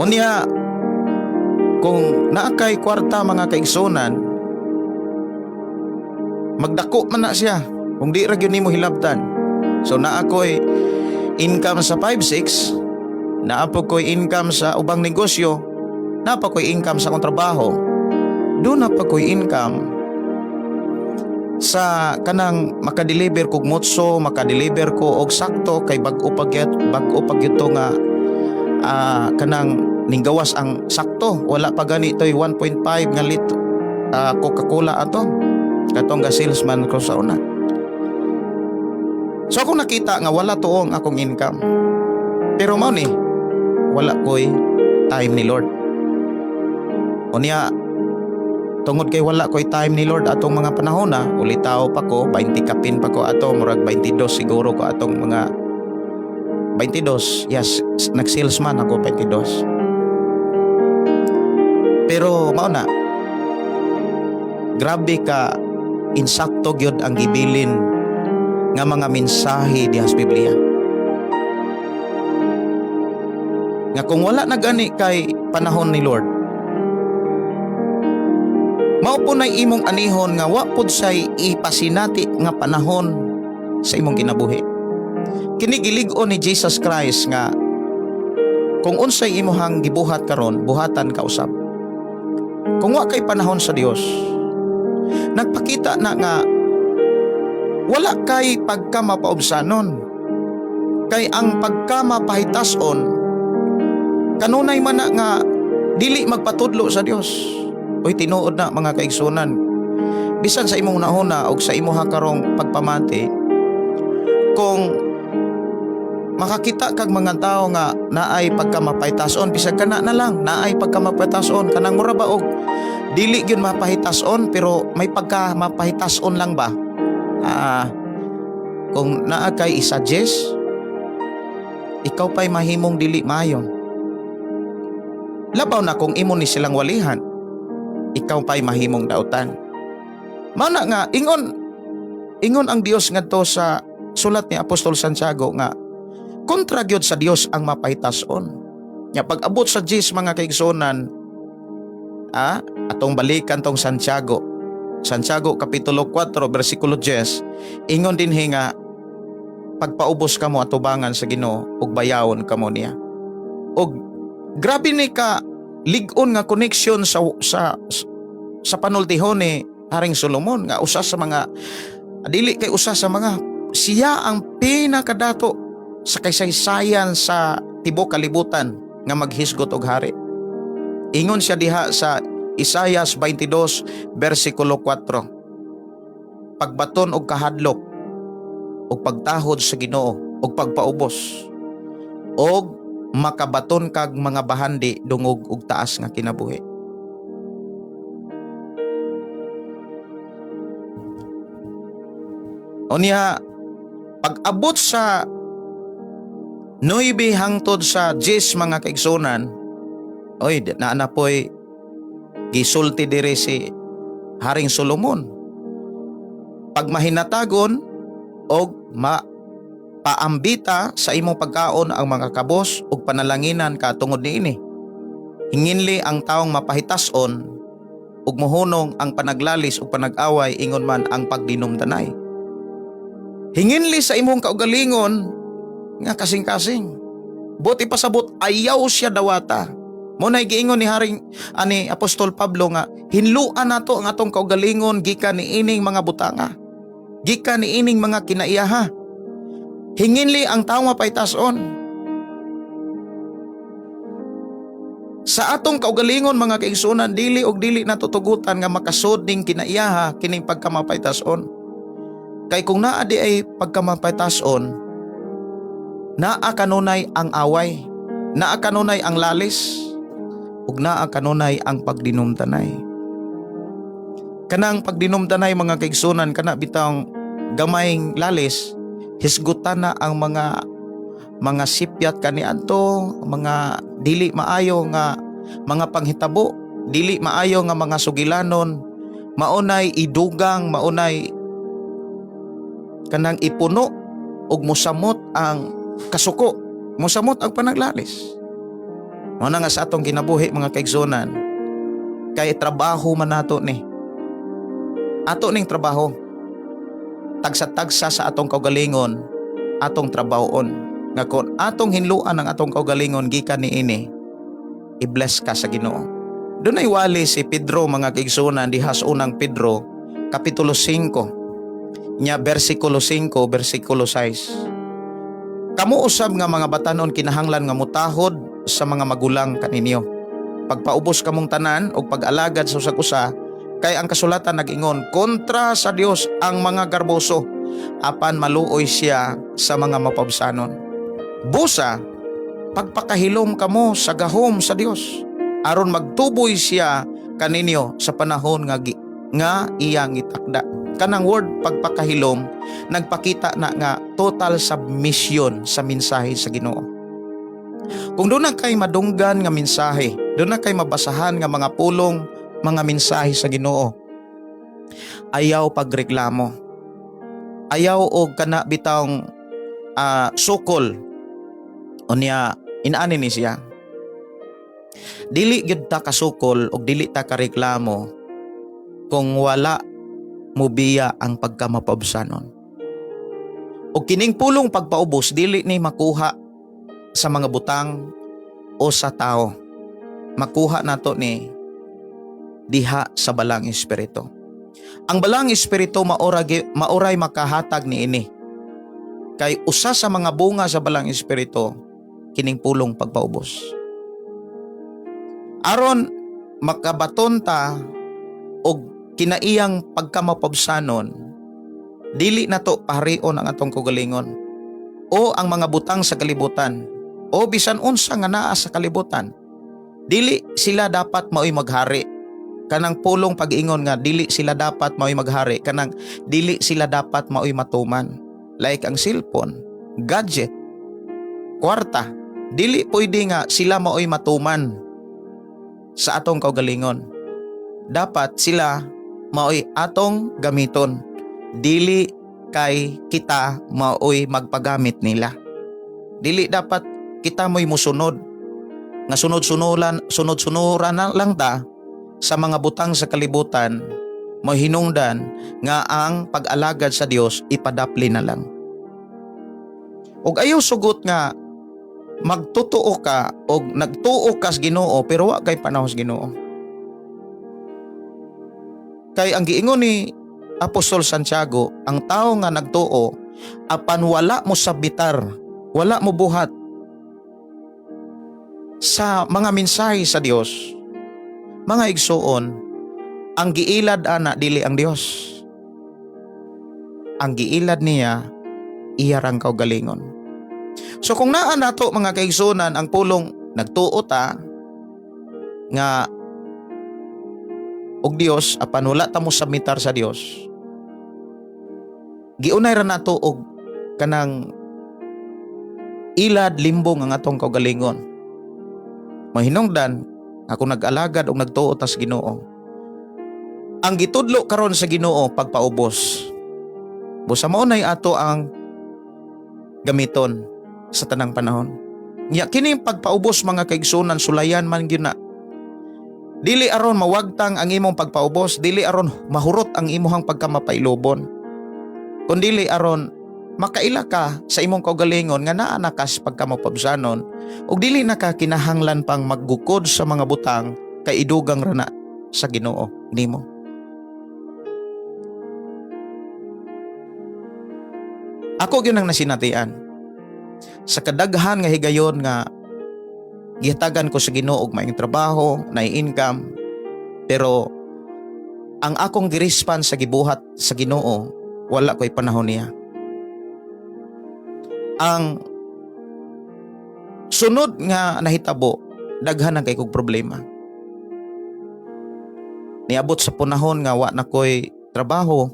Unya kung naa kay kwarta, mga kaigsunan, magdako man na siya kung di ra gyud nimo hilabtan. So naa ko'y income sa 5-6, naa po ko'y income sa ubang negosyo, naa pa ko'y income sa akong trabaho, duna pa ko'y income sa kanang makadeliver kog motso, makadeliver ko og sakto kay bag-o pa gyud to nga kanang ninggawas ang sakto. Wala pa gani to'y 1.5 nga litro Coca-Cola ato katong ga salesman ko sa una. So ako nakita nga wala tuong akong income. Pero mao ni, wala ko'y time ni Lord. Unya, tungod kay wala ko'y time ni Lord atong mga panahon na, ulitaw pa ko, 20 kapin pa ko ato, murag 22 siguro ko atong mga 22. Yes, nag-salesman ako 22. Pero mao na, grabe ka insakto gyud ang gibilin nga mga mensahe diha sa Biblia. Nga kung wala na gani kay panahon ni Lord, mao po na imong anihon nga wa pud say ipasinati nga panahon sa imong kinabuhi. Kini gilig-on ni Jesus Christ nga kung unsay imuhang gibuhat karon, buhatan ka usab. Kung wa kay panahon sa Dios, nagpakita na nga wala kay pagka mapaubsanon. Kay ang pagka mapahitason, kanunay man na nga dili magpatudlo sa Dios. Uy, tinuod na, mga kaigsunan. Bisan sa imong nahuna og sa imuha karong pagpamati, kung makakita kag mga tao nga naay pagka mapahitason, bisag kana na lang, naay pagka mapahitason, kanang mura ba og dili gyud mapahitason pero may pagka mapahitason lang ba? Kung naa kay i-suggest, ikaw pa'y mahimong dili maayo. Labaw na kung imo ni silang walihan, ikaw pa'y mahimong dautan. Mao na nga ingon ingon ang Dios ngadto sa sulat ni Apostol Santiago nga kontra gyud sa Dios ang mapahitason. Nya pag-abot sa 10, mga kaigsunan, atong balikan tong Santiago. Santiago kapitulo 4 bersikulo 10, ingon dinhi nga pagpaubos kamo atubangan sa Ginoo ug bayawon kamo niya. Og grabe ni ka lig-on nga connection sa panultihon ni Haring Solomon nga usa sa mga, dili kay usa sa mga, siya ang pinakadato sa kaysaysayan sa tibuok kalibutan nga maghisgot og hari. Ingon siya diha sa Isayas 22 bersikulo 4. Pagbaton og kahadlok og pagtahod sa Ginoo og pagpaubos og makabaton kag mga bahandi dungog og taas nga kinabuhi. Unya pag-abot sa 9 hangtod sa 10, mga kaigsunan, oy, naa na po'y gisulti diri si Haring Solomon. Pag mahinatagon og mapaambita sa imong pagkaon ang mga kabos ug panalanginan ka tungod niini. Hinginli ang taong mapahitason ug mohunong ang panaglalis ug panag-away, ingon man ang pagdinumdanay. Hinginli sa imong kaugalingon nga kasing-kasing. Buot ipasabot, ayaw siya dawata. Mao nay giingon ni Haring ani Apostol Pablo nga hinluan nato ang atong kaugalingon gikan niining mga butanga. Gikan niining mga kinaiyaha. Hinginli ang taong mapaytason. Sa atong kaugalingon, mga kaigsunan, dili og dili natutugutan nga makasud ning kinaiyaha kining pagkamapaytason. Kay kung naa di ay pagkamapaytason, naa kanunay ang away, naa kanunay ang lalis, ug naa kanunay ang pagdinumtanay. Kanang pagdinumdanay, mga kaigsunan, kana bitang gamayng lalis, hisgutan na ang mga sipyat kaniadto, mga dili maayo nga mga panghitabo, dili maayo nga mga sugilanon, maunay idugang, maunay kanang ipuno og musamot ang kasuko, musamot ang panaglalis. Mao na nga sa atong kinabuhi, mga kaigsunan, kay trabaho man nato ni. Ato ning trabaho. Tagsa-tagsa sa atong kaugalingon, atong trabahoon. Nga kung atong hinluan ang atong kaugalingon gikan niini, i-bless ka sa Ginoo. Dunay wali si Pedro, mga kaigsunan, diha sa Unang Pedro, Kapitulo 5, nya versikulo 5, versikulo 6. "Kamo usab nga mga batanon, kinahanglan nga mutahod sa mga magulang kaninyo. Pagpaubos kamong tanan og pag-alagad sa usag usa, kay ang kasulatan nag-ingon, 'Kontra sa Dios ang mga garboso, apan maluoy siya sa mga mapabsanon.' Busa, pagpakahilom kamo sa gahom sa Dios aron magtuboy siya kaninyo sa panahon nga iyang itakda." Kanang word "pagpakahilom" nagpakita na nga total submission sa mensahe sa Ginoo. Kung duna kay madunggan nga mensahe, duna kay mabasahan nga mga pulong, mga mensahe sa Ginoo, ayaw pagreklamo. Ayaw og kana bitawng sukol. Unya inaani ni siya. Dili gyud ta kasukol og dili ta kareklamo kung wala mubiya ang pagkamapabsanon. Og kining pulong "pagpaubos" dili ni makuha sa mga butang o sa tao. Makuha nato ni diha sa Balang Espiritu. Ang Balang Espiritu maoray makahatag niini. Kay usa sa mga bunga sa Balang Espiritu kining pulong "pagpaubos". Aron makabaton ta og kinaiyang pagkamapabsanon, dili nato paharion ang atong kaugalingon o ang mga butang sa kalibutan o bisan unsa nga naa sa kalibutan. Dili sila dapat maoy maghari. Kanang pulong pag-ingon nga dili sila dapat maoy maghari, kanang dili sila dapat maoy matuman. Like ang cellphone, gadget, kwarta, dili pwede nga sila maoy matuman sa atong kaugalingon. Dapat sila maoy atong gamiton. Dili kay kita maoy magpagamit nila. Dili dapat kita mo'y musunod nga sunod-sunuran, sunod-sunuran na lang ta sa mga butang sa kalibutan, mahinungdan nga ang pag-alagad sa Dios ipadapli na lang. Og ayaw sugot nga magtotoo ka og nagtuo ka sa Ginoo pero wa kay panahon sa Ginoo. Kay ang giingon ni Apostol Santiago, ang tao nga nagtuo apan wala mo sabitar, wala mo buhat sa mga mensahe sa Dios, mga igsuon, ang giilad ana dili ang Dios. Ang giilad niya iya rang kaugalingon. So kung naa nato, mga kaigsunan, ang pulong nagtuo ta nga og Dios apan wala ta mo submitar sa Dios, giunay ra nato og kanang ilad limbong ang atong kaugalingon. Mahinungdan ako nag-alagad og nagtuo ta sa Ginoo. Ang gitudlo karon sa Ginoo, pagpaubos. Busa mao nay ato ang gamiton sa tanang panahon. Nya kini pagpaubos, mga kaigsunan, sulayan man gyud na. Dili aron mawagtang ang imong pagpaubos, dili aron mahurot ang imuhang pagkamapailobon. Kundili aron makaila ka sa imong kaugalingon nga naa na kas pagkamapabsanon ug dili na ka kinahanglan pang maggukod sa mga butang kay idugang ra na sa Ginoo nimo. Ako gyud ang nasinatian. Sa kadaghan nga higayon nga gihatagan ko sa Ginoo og maayong trabaho, naay income, pero ang akong giresponse sa gibuhat sa Ginoo, wala ko'y panahon niya. Ang sunod nga nahitabo, daghan ang kay kog problema. Niabot sa panahon nga wa na ko'y trabaho.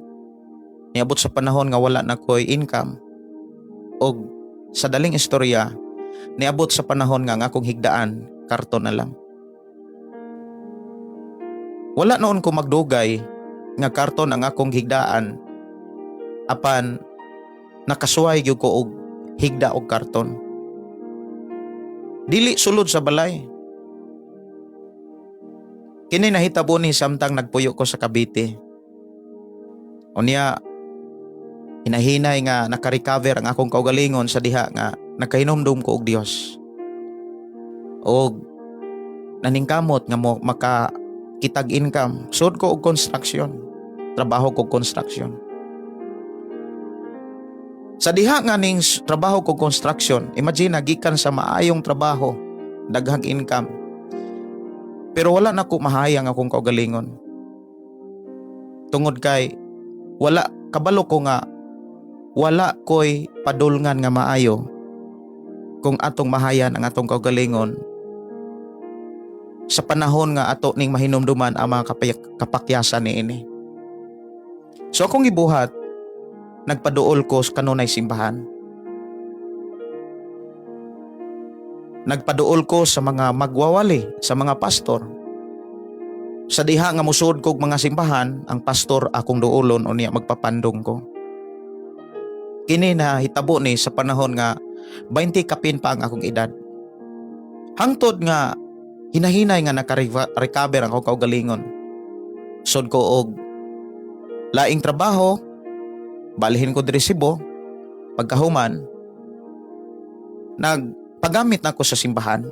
Niabot sa panahon nga wala na ko'y income. Og sa daling istorya, niabot sa panahon nga ang akong higdaan, karton na lang. Wala noon ko magdugay nga karton ang akong higdaan, apan nakasuway gyud ko og higda og karton. Dili sulod sa balay. Kini nahitabo ni samtang nagpuyo ko sa Cavite. Unya, hinahinay nga naka-recover ang akong kaugalingon sa diha nga nakahinumdum ko og Dios. Og naningkamot nga mo maka kitag income. Sud ko og construction. Trabaho ko construction. Sa diha nga ning trabaho ko construction, imagine na gikan sa maayong trabaho, daghang income. Pero wala na ko mahayang akong kaugalingon. Tungod kay wala kabalo ko nga wala ko'y padulngan nga maayo kung atong mahayan ang atong kaugalingon sa panahon nga ato ning mahinumduman ang mga kapakyasan niini. So akong gibuhat, nagpaduol ko sa kanunay simbahan. Nagpaduol ko sa mga magwawali, sa mga pastor. Sa diha nga musod kog mga simbahan, ang pastor akong duolon unya magpapandong ko. Kini na hitabo ni sa panahon nga 20 kapin pa ang akong edad. Hangtod nga hinahinay nga naka-recover ang akong kaugalingon. Sud ko og laing trabaho, balhin ko diri Cebu, pagkahuman, nagpagamit na ako sa simbahan.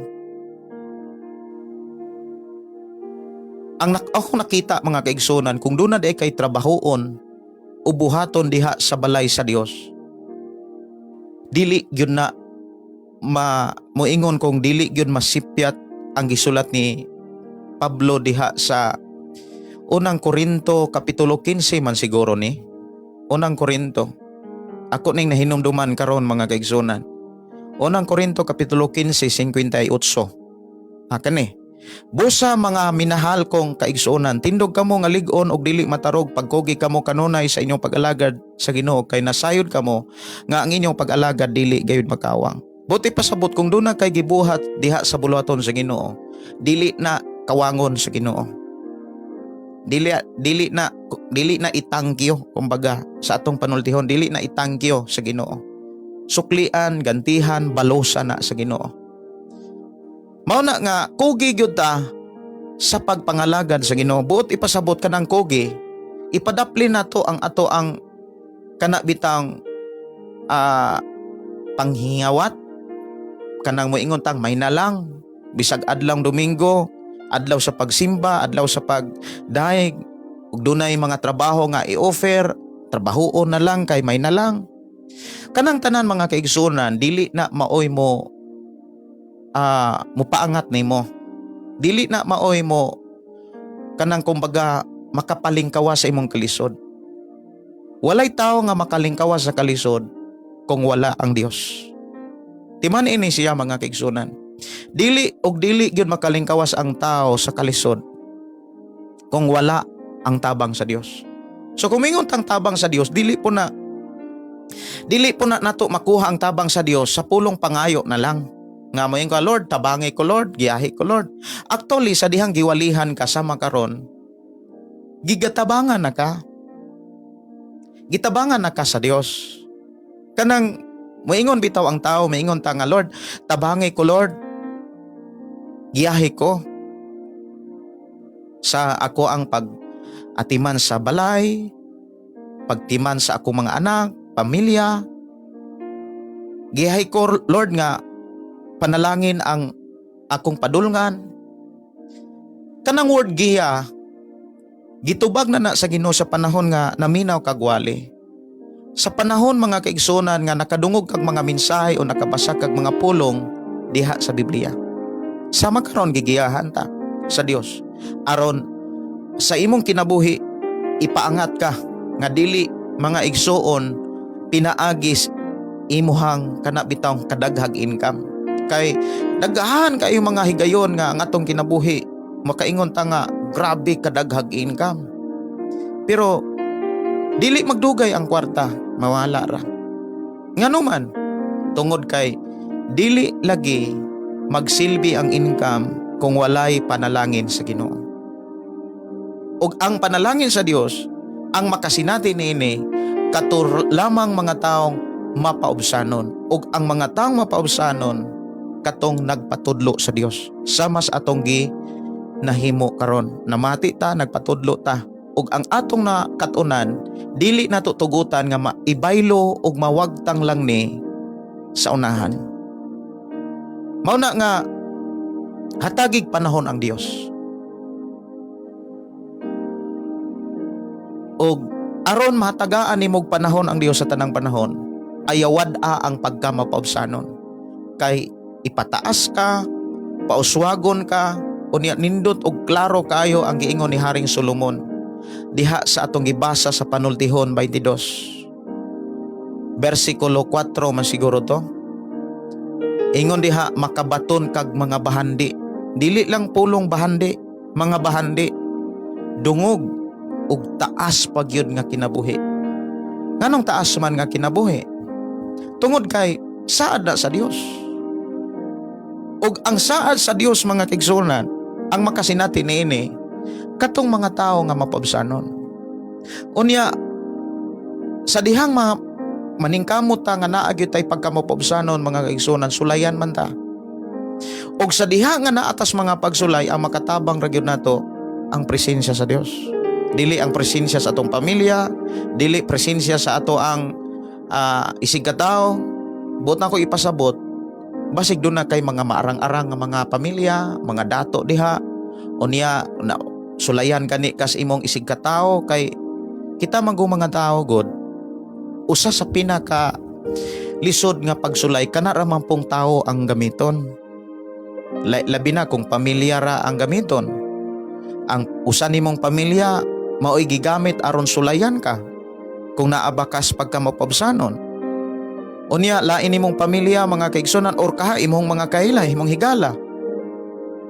Ang ako nakita, mga kaigsunan, kung doon na di kay trabahoon o buhaton diha sa balay sa Dios, dili gyud na moingon kung dili gyud masipyat ang gisulat ni Pablo diha sa Unang Korinto kapitulo 15 man siguro ni. Unang Korinto. Ako ning nahinumduman karon, mga kaigsunan. Unang Korinto kapitulo 15 58. Ah, kani. "Busa, mga minahal kong kaigsuonan, tindog kamo nga lig-on og dili matarog pagkugi kamo kanunay sa inyong pag-alagad sa Ginoo, kay nasayod kamo nga ang inyong pag-alagad dili gayud makawang." Buot ipasabot, kung duna kay gibuhat diha sa buluhaton sa Ginoo, dili na kawangon sa Ginoo. Dili na itangkyo, kumbaga sa atong panultihon, dili na itangkyo sa Ginoo. Suklian, gantihan, balosa na sa Ginoo. Mao na nga kugi gyud ta sa pagpangalagad sa Ginoo. Buot ipasabot, kanang kugi, ipadapli nato ang ato ang kana bitang panghingawat, kanang moingon tang may na lang bisag adlaw Domingo, adlaw sa pagsimba, adlaw sa pagdayeg, ug dunay mga trabaho nga i-offer, trabahoon na lang kay may na lang. Kanang tanan, mga kaigsuonan, dili na maoy mo mupaangat nimo, dili na maoy mo kanang kumbaga makapalingkawa sa imong kalisod. Walay tao nga makalingkawa sa kalisod kung wala ang Dios. Timan ini siya, mga kaigsuonan, dili og dili gyud makalingkawas ang tao sa kalisod kung wala ang tabang sa Dios. So kung mingon tang tabang sa Dios, dili po na nato makuha ang tabang sa Dios sa pulong pangayo na lang. Nga moingon ka, "Lord, tabangi ko Lord, giyahi ko Lord." Actually, sa dihang giwalihan ka sama karon, gigatabangan na ka. Gitabangan na ka sa Dios. Kanang moingon bitaw ang tao, moingon ta nga, "Lord, tabangi ko Lord. Giyahi ko sa ako ang pag atiman sa balay, pagtiman sa akong mga anak, pamilya. Giyahi ko Lord nga panalangin ang akong padulngan." Kanang word giya, gitubag na na sa Ginoo sa panahon nga naminaw kag wali. Sa panahon, mga kaigsunan, nga nakadungog kag mga mensahe o nakabasa kag mga pulong diha sa Biblia. Sama karon, gigiyahan ta sa Dios. Aron sa imong kinabuhi, ipaangat ka nga dili, mga igsuon, pinaagis imuhang kana bitawng kadaghag income. Kay daghan kayo mga higayon nga ang atong kinabuhi makaingon ta nga Grabe kadaghag income. Pero dili magdugay ang kwarta, mawala ra. Ngano man? Tungod kay dili lagi magsilbi ang income kung walay panalangin sa Ginoo. Ug ang panalangin sa Dios ang makasinati niini katur lamang mga taong mapaubsanon, ug ang mga taong mapaubsanon katong nagpatudlo sa Dios. Sama sa atong gi nahimo karon, namati ta, nagpatudlo ta, ug ang atong nakatunan dili nato tugutan nga maibaylo ug mawagtang lang ni sa unahan. Mao na nga hatagig panahon ang Dios. Ug aron mahatagaan nimog panahon ang Dios sa tanang panahon, ayawad-a ang pagkamapaubsanon. Kay ipataas ka, pauswagon ka, unya nindot og klaro kayo ang giingon ni Haring Solomon diha sa atong gibasa sa Panultihon 22. Versikulo 4 man siguro to. Ingon diha, makabaton kag mga bahandi. Dili lang pulong bahandi, mga bahandi dungog ug taas pagyud nga kinabuhi. Nganong taas man nga kinabuhi? Tungod kay saad na sa Dios. Ug ang saad sa Dios, mga kaigsuonan, ang makasinati niini katong mga tawo nga mapaubsanon. Unya sa dihang mga maningkamot ta nga naa gyud tay pagkamapaubsanon, mga kaigsuonan, sulayan man ta. Ug sa diha nga naa tas mga pagsulay, ang makatabang ra gyud nato ang presensya sa Dios. Dili ang presensya sa atong pamilya, dili presensya sa ato ang isig katao. Buot na ko ipasabot, basig duna kay mga maarang-arang nga mga pamilya, mga dato diha. Unya na sulayan kani kas imong isig katao, kay kita man mga tao god, usa sa pinaka lisod nga pagsulay kana ra man pong tao ang gamiton. Labi na kung pamilya ra ang gamiton. Ang usa nimong pamilya mao'y gigamit aron sulayan ka kung naa ba kas pagka mapaubsanon. Unya lain nimong pamilya, mga kaigsunan, or kaha imong mga kaila, imong higala.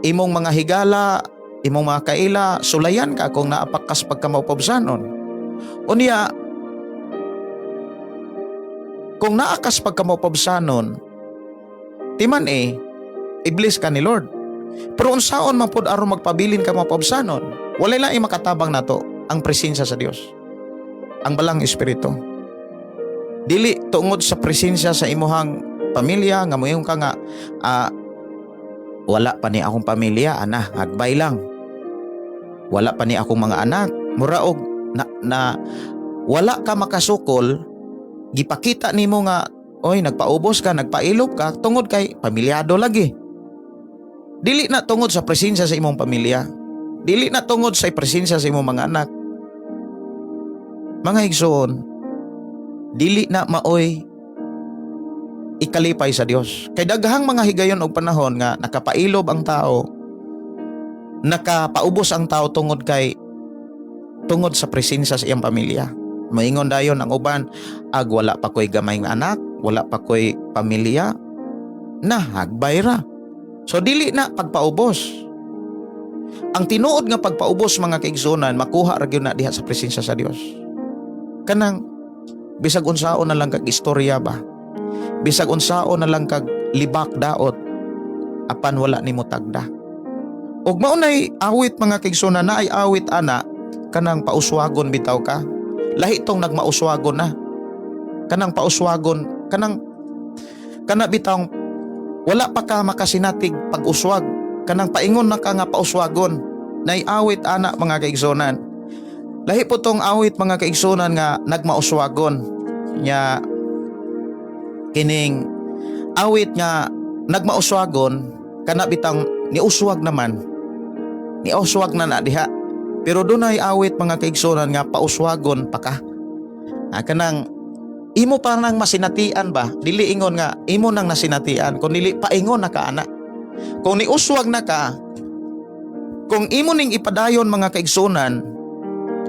Imong mga higala, imong mga kaila, sulayan ka kung naa pa kas pagka mapaubsanon. Unya kung naa kas pagka mapaubsanon, timan eh, i-bless ka ni Lord. Pero unsaon man pod aron magpabilin ka mapaubsanon? Walay laing makatabang nato, ang presensya sa Dios. Ang Balaang Espiritu. Dili tungod sa presensya sa imuhang pamilya nga moingon ka nga wala pa ni akong pamilya, ana, hagbay lang. Wala pa ni akong mga anak. Mura og na wala ka makasukol, gipakita nimo nga oy, nagpaubos ka, nagpailob ka tungod kay pamilyado lagi. Dili na tungod sa presensya sa imong pamilya. Dili na tungod sa presensya sa imong mga anak. Mga igsoon, dili na maoy ikalipay sa Dios. Kay daghang mga higayon og panahon nga nakapailob ang tao, nakapaubos ang tao tungod sa presensya sa iyang pamilya. Maingon dayon ang uban, ag wala pa ko'y gamay nga anak, wala pa ko'y pamilya, na hagbay ra. So dili na pagpaubos. Ang tinuod nga pagpaubos, mga kaigsunan, makuha ra gyud na diha sa presensya sa Dios. Kanang bisag unsaon na lang kag istorya ba? Bisag unsaon na lang kag libak daot, apan wala nimo tagda. Ug mao nay awit, mga kaigsunan, na ay awit ana kanang pauswagon bitaw ka. Lahi tong nagmauswagon na. Kanang pauswagon, kanang kana bitawng wala pa ka makasinatig pag-uswag, kanang paingon na ka nga pauswagon. Nay awit ana, mga kaigsunan. Lahi po tong awit, mga kaigsunan, nga nagmauswagon. Nya kining awit nga nagmauswagon, kana bitang niuswag naman. Niuswag na na diha. Pero dunay awit, mga kaigsunan, nga pauswagon pa ka. Kanang imo pa nang masinatian ba? Dili ingon nga imo nang nasinatian, kun dili paingon na ka ana. Kung niuswag na ka, kung imo ning ipadayon, mga kaigsunan,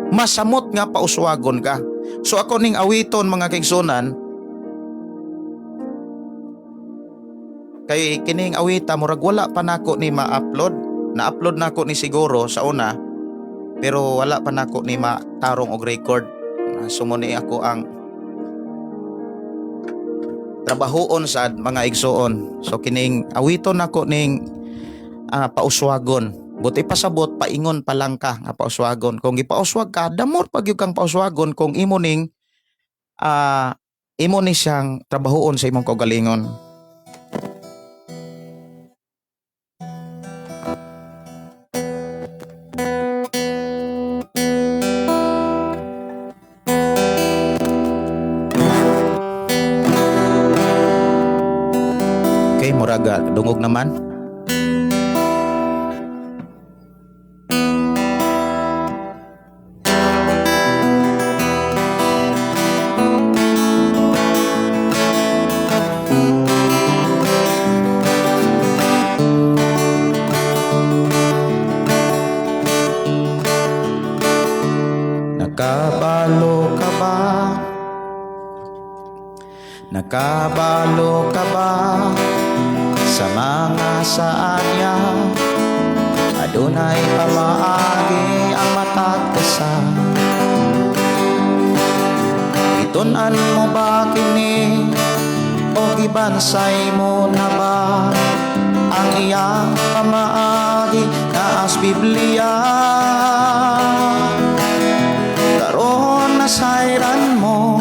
masamot nga pauswagon ka. So ako ning awiton, mga kaigsunan, kay kining awita murag wala pa nako ni ma-upload. Na-upload nako ni siguro sa una. Pero wala pa nako ni matarong og record. So mo ni ako ang trabahoon sad, mga igsuon. So kining awiton nako ning pauswagon. Buti pasabot, paingon pa lang ka nga pauswagon. Kung gipauswag ka, damor pag gyud kang pauswagon kung imo ni siyang trabahoon sa imong kaugalingon. Okay, murag dungog naman. Nakabalo ka ba? Nakabalo ka ba sa mga saan niya? Adunay pamaagi ang matag isa. Gitun-an mo ba kini o gibansay mo na ba ang iyang pamaagi naas Biblia? Karon nasayran mo,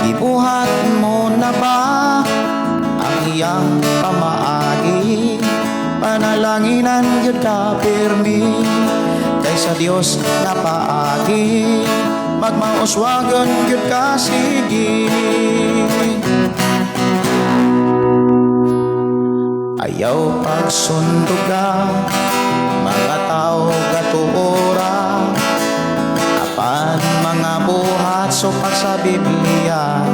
gibuhat mo na ba ang iyang pamaagi? Panalanginan gyud ka pirmi, kay sa Dios nga paagi magmauswagon gyud ka sige. Ayaw pagsunduga mga tao gatuora, apan mga buhat supak sa Biblia.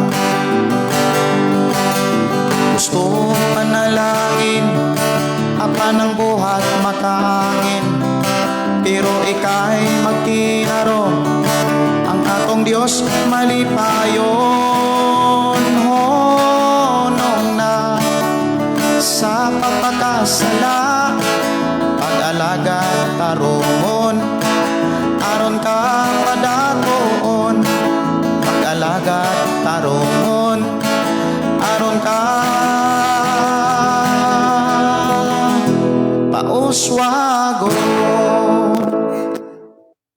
Gusto panalangin, apan ang buhat makaangin. Pero ika'y magtinarong, ang atong Diyos malipayon. Honong na sa pagpakasala, pag-alagad tarungon, aron ka padatoon. Pag-alagad tarungon, aron ka pauswagon.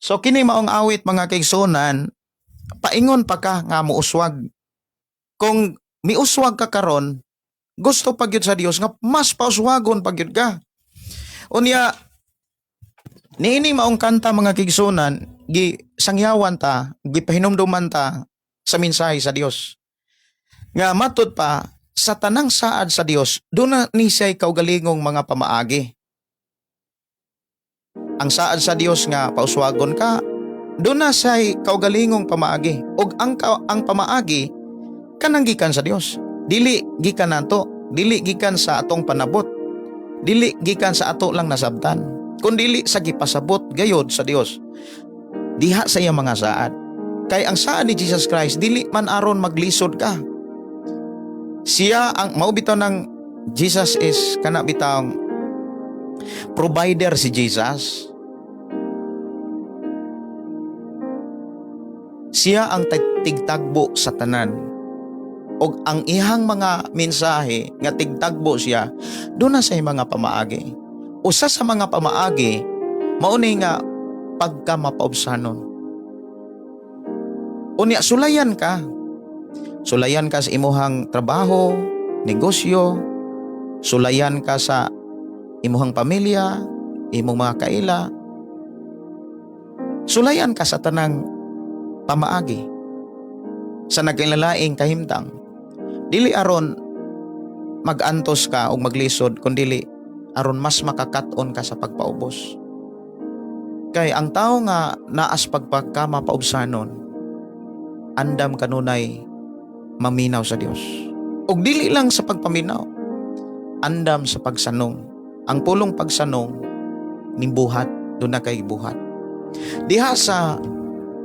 So kini maong awit, mga kaigsunan, paingon pa ka nga muuswag. Kung miuswag ka karon, gusto pa gyud sa Dios nga mas pauswagon pa gyud ka. Unya niini maong kanta, mga kaigsunan, gi sangyawan ta, gipahinumduman ta sa mensahe sa Dios. Nga matud pa sa tanang saad sa Dios, duna ni siya'y kaugalingong mga pamaagi. Ang saad sa Dios nga pauswagon ka, duna siya'y kaugalingong pamaagi. Ug ang pamaagi kanang gikan sa Dios. Dili gikan nato, dili gikan sa atong panabot, dili gikan sa ato lang nasabtan, kun dili sa gipasabot gayod sa Dios diha sa iyang mga saad. Kay ang saad ni Jesus Christ dili man aron maglisod ka. Siya ang mao bitaw ng Jesus is kana bitawng provider si Jesus. Siya ang tigtagbo sa tanan. Og ang ihang mga mensahe nga tigtagbo siya, duna sa mga pamaagi. Usa sa mga pamaagi, mao ni nga pagka mapaubsanon. Unya sulayan ka. Sulayan ka sa imuhang trabaho, negosyo, sulayan ka sa imuhang pamilya, imong mga kaila. Sulayan ka sa tanang pamaagi sa nagkalaing kahimtang. Dili aron magantos ka o maglisod, kundili aron mas makakaton ka sa pagpaubos. Kay ang tao nga naas pagpagka mapaubsanon, andam kanunay maminaw sa Dios. Ug dili lang sa pagpaminaw, andam sa pagsanong. Ang pulong pagsanong nimbuhat, duna kay buhat. Diha sa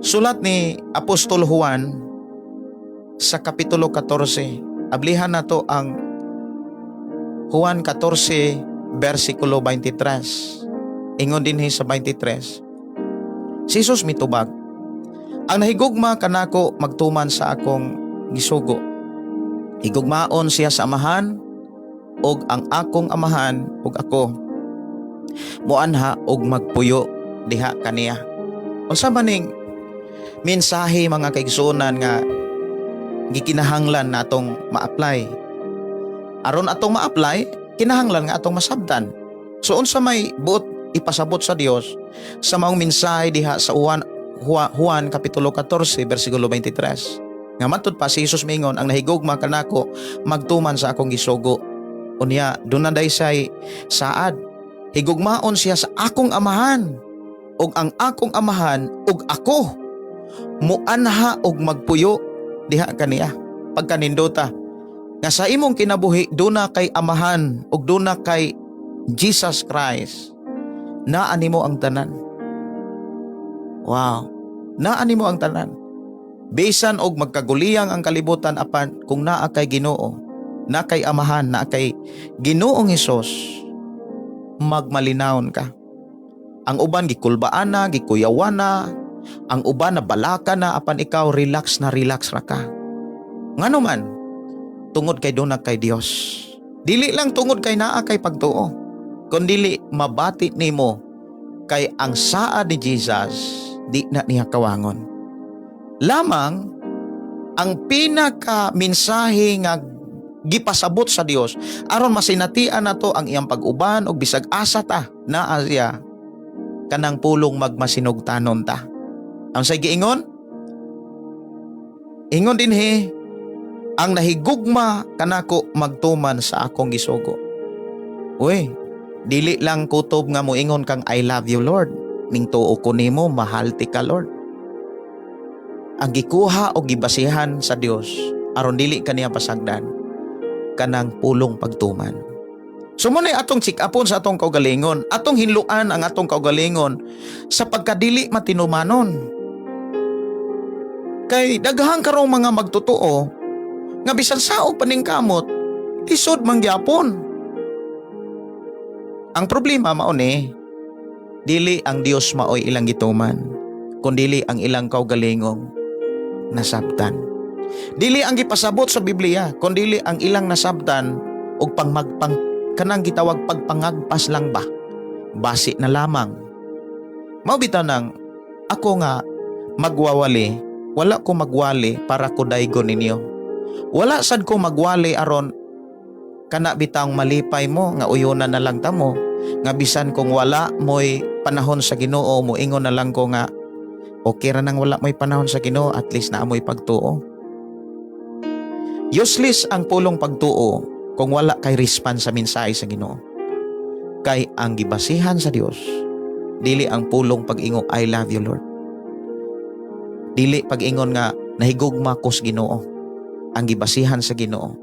sulat ni Apostol Juan sa Kapitulo 14, ablihan nato ang Juan 14 versikulo 23. Ingon dinhi sa 23. Si Jesus mitubag, "Ang nahigugma kanako magtuman sa akong gisugo. Higugmaon siya sa Amahan ug ang akong Amahan ug ako moanha og magpuyo diha kaniya." Unsa man ning mensahe, mga kaigsuonan, nga gikinahanglan natong ma-apply? Aron atong ma-apply, kinahanglan nga atong masabtan. So unsa may buot ipasabot sa Dios sa maong mensahe diha sa Juan kapitulo 14 bersikulo 23? Nga matud pa si Jesus mingon, "Ang nahigugma kanako magtuman sa akong gisugo." Unya duna day say saad, "Higugmaon siya sa akong Amahan ug ang akong Amahan ug ako muanha og magpuyo diha kaniya." Pagkanindota nga sa imong kinabuhi duna kay Amahan ug duna kay Jesus Christ, naa nimo ang tanan. Wow, naa nimo ang tanan. Bisan og magkaguliyang ang kalibutan, apan kung naa kay Ginoo, naa kay Amahan, naa kay Ginoong Hesus, magmalinawon ka. Ang uban gikulbaan na, gikuyawan na, ang uban na balaka na, apan ikaw relax na relax ra ka. Ngano man? Tungod kay duna kay Dios. Dili lang tungod kay naa kay pagtuo, kundili mabati nimo kay ang saad ni Jesus di na niya kawangon. Lamang ang pinaka mensahe nga gipasabot sa Dios aron masinatian nato ang iyang pag-uban og bisag asa ta naa siya, kanang pulong magmasinugtanon ta. Ang say giingon? Ingon dinhi, "Ang nahigugma kanako magtuman sa akong gisugo." Uy, dili lang kutob nga moingon kang "I love you, Lord. Ning tuo ko nimo, mahal ti ka, Lord." Ang gikuha o gibasihan sa Dios aron dili kaniya pasagdan, kanang pulong pagtuman. So mo na atong check-upon sa atong kaugalingon, atong hinluan ang atong kaugalingon sa pagkadili matinumanon. Kay daghang karong mga magtotoo nga bisan saog paningkamot, lisod man gyapon. Ang problema mao ni, dili ang Dios maoy ilang gituman, kundili ang ilang kaugalingong nasabtan. Dili ang gipasabot sa Biblia, kundili ang ilang nasabtan og pangmagpang kanang gitawag pagpangagpas lang ba. Basi na lamang. Mao bitaw nang ako nga magwawali, wala ko magwali para ko daygon ninyo. Wala sad ko magwali aron kana bitang malipay mo nga uyunan na lang tamo nga bisan kung wala mo'y panahon sa Ginoo, moingon na lang ko nga okay ra nang wala mo'y panahon sa Ginoo, at least naa mo'y pagtuo. Useless ang pulong pagtuo kung wala kay response sa mensahe sa Ginoo. Kay ang gibasihan sa Dios dili ang pulong pag-ingon "I love you, Lord." Dili pag-ingon nga nahigugma ko sa Ginoo. Ang gibasihan sa Ginoo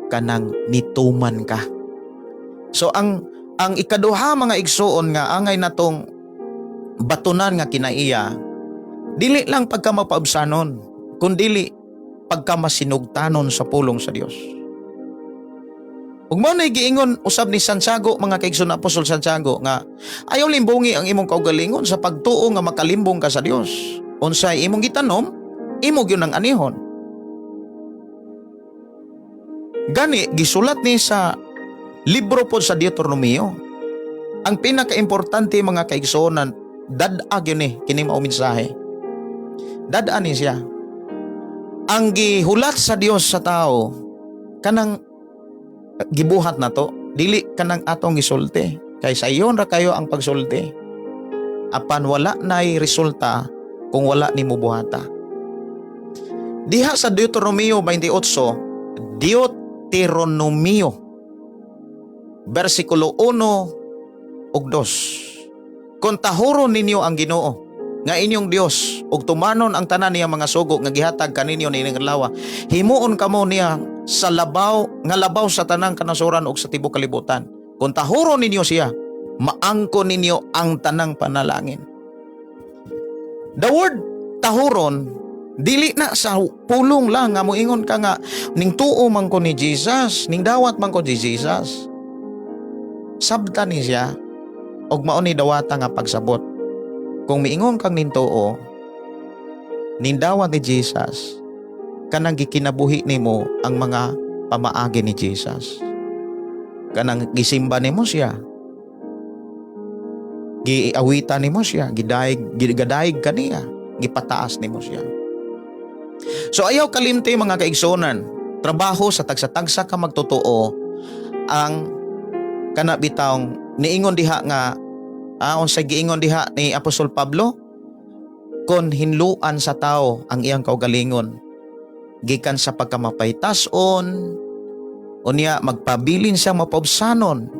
kanang nituman ka. So ang ikaduha, mga igsuon, nga angay natong batunan nga kinaiya, dili lang pagka mapaubsanon, kundili pagka masinugtanon sa pulong sa Dios. Ug mao na giingon usab ni Santiago, mga kaigsoon, Apostol Santiago, nga ayaw limbongi ang imong kaugalingon sa pagtuo nga makalimbong ka sa Dios. Unsay imong gitanom, imo gyud ang anihon. Gani gisulat ni sa libro pod sa Deuteronomio. Ang pinakaimportante, mga kaigsuonan, dad-a gyud ni kini mao mensahe. Dad-a ni siya. Ang gihulat sa Dios sa tao kanang gibuhat nato, dili kanang atong gisulti. Kay sayon ra kayo ang pagsulti. Apan wala nay resulta kung wala nimo buhata. Diha sa Deuteronomio 28, Deuteronomio, versikulo 1 ug 2. "Kung tahuron ninyo ang Ginoo nga inyong Dios ug tumanon ang tanan niya mga sugo nga gihatag kaninyo niining adlaw, himuon kamo niya sa labaw nga labaw sa tanang kanasuran ug sa tibuok kalibutan. Kung tahuron ninyo siya, maangkon ninyo ang tanang panalangin." The word tahuron, dili na sa pulong lang nga moingon ka nga ning tuo man ko ni Jesus, ning dawat man ko ni Jesus. Sabta ni siya og mao ni dawata nga pagsabot. Kung miingon kang nintuo, nindawat ni Jesus, kanang gikinabuhi nimo ang mga pamaagi ni Jesus. Kanang gisimba nimo siya. Giawitan nimo siya, gidayeg, gidayeg kaniya, gipataas nimo siya. So ayaw kalimti, mga kaigsunan, trabaho sa tagsa-tagsa ka magtotoo ang kana bitawng niingon diha nga unsay giingon diha ni Apostol Pablo, kon hinluan sa tao ang iyang kaugalingon gikan sa pagkamapaytas-on, unya magpabilin siya mapaubsanon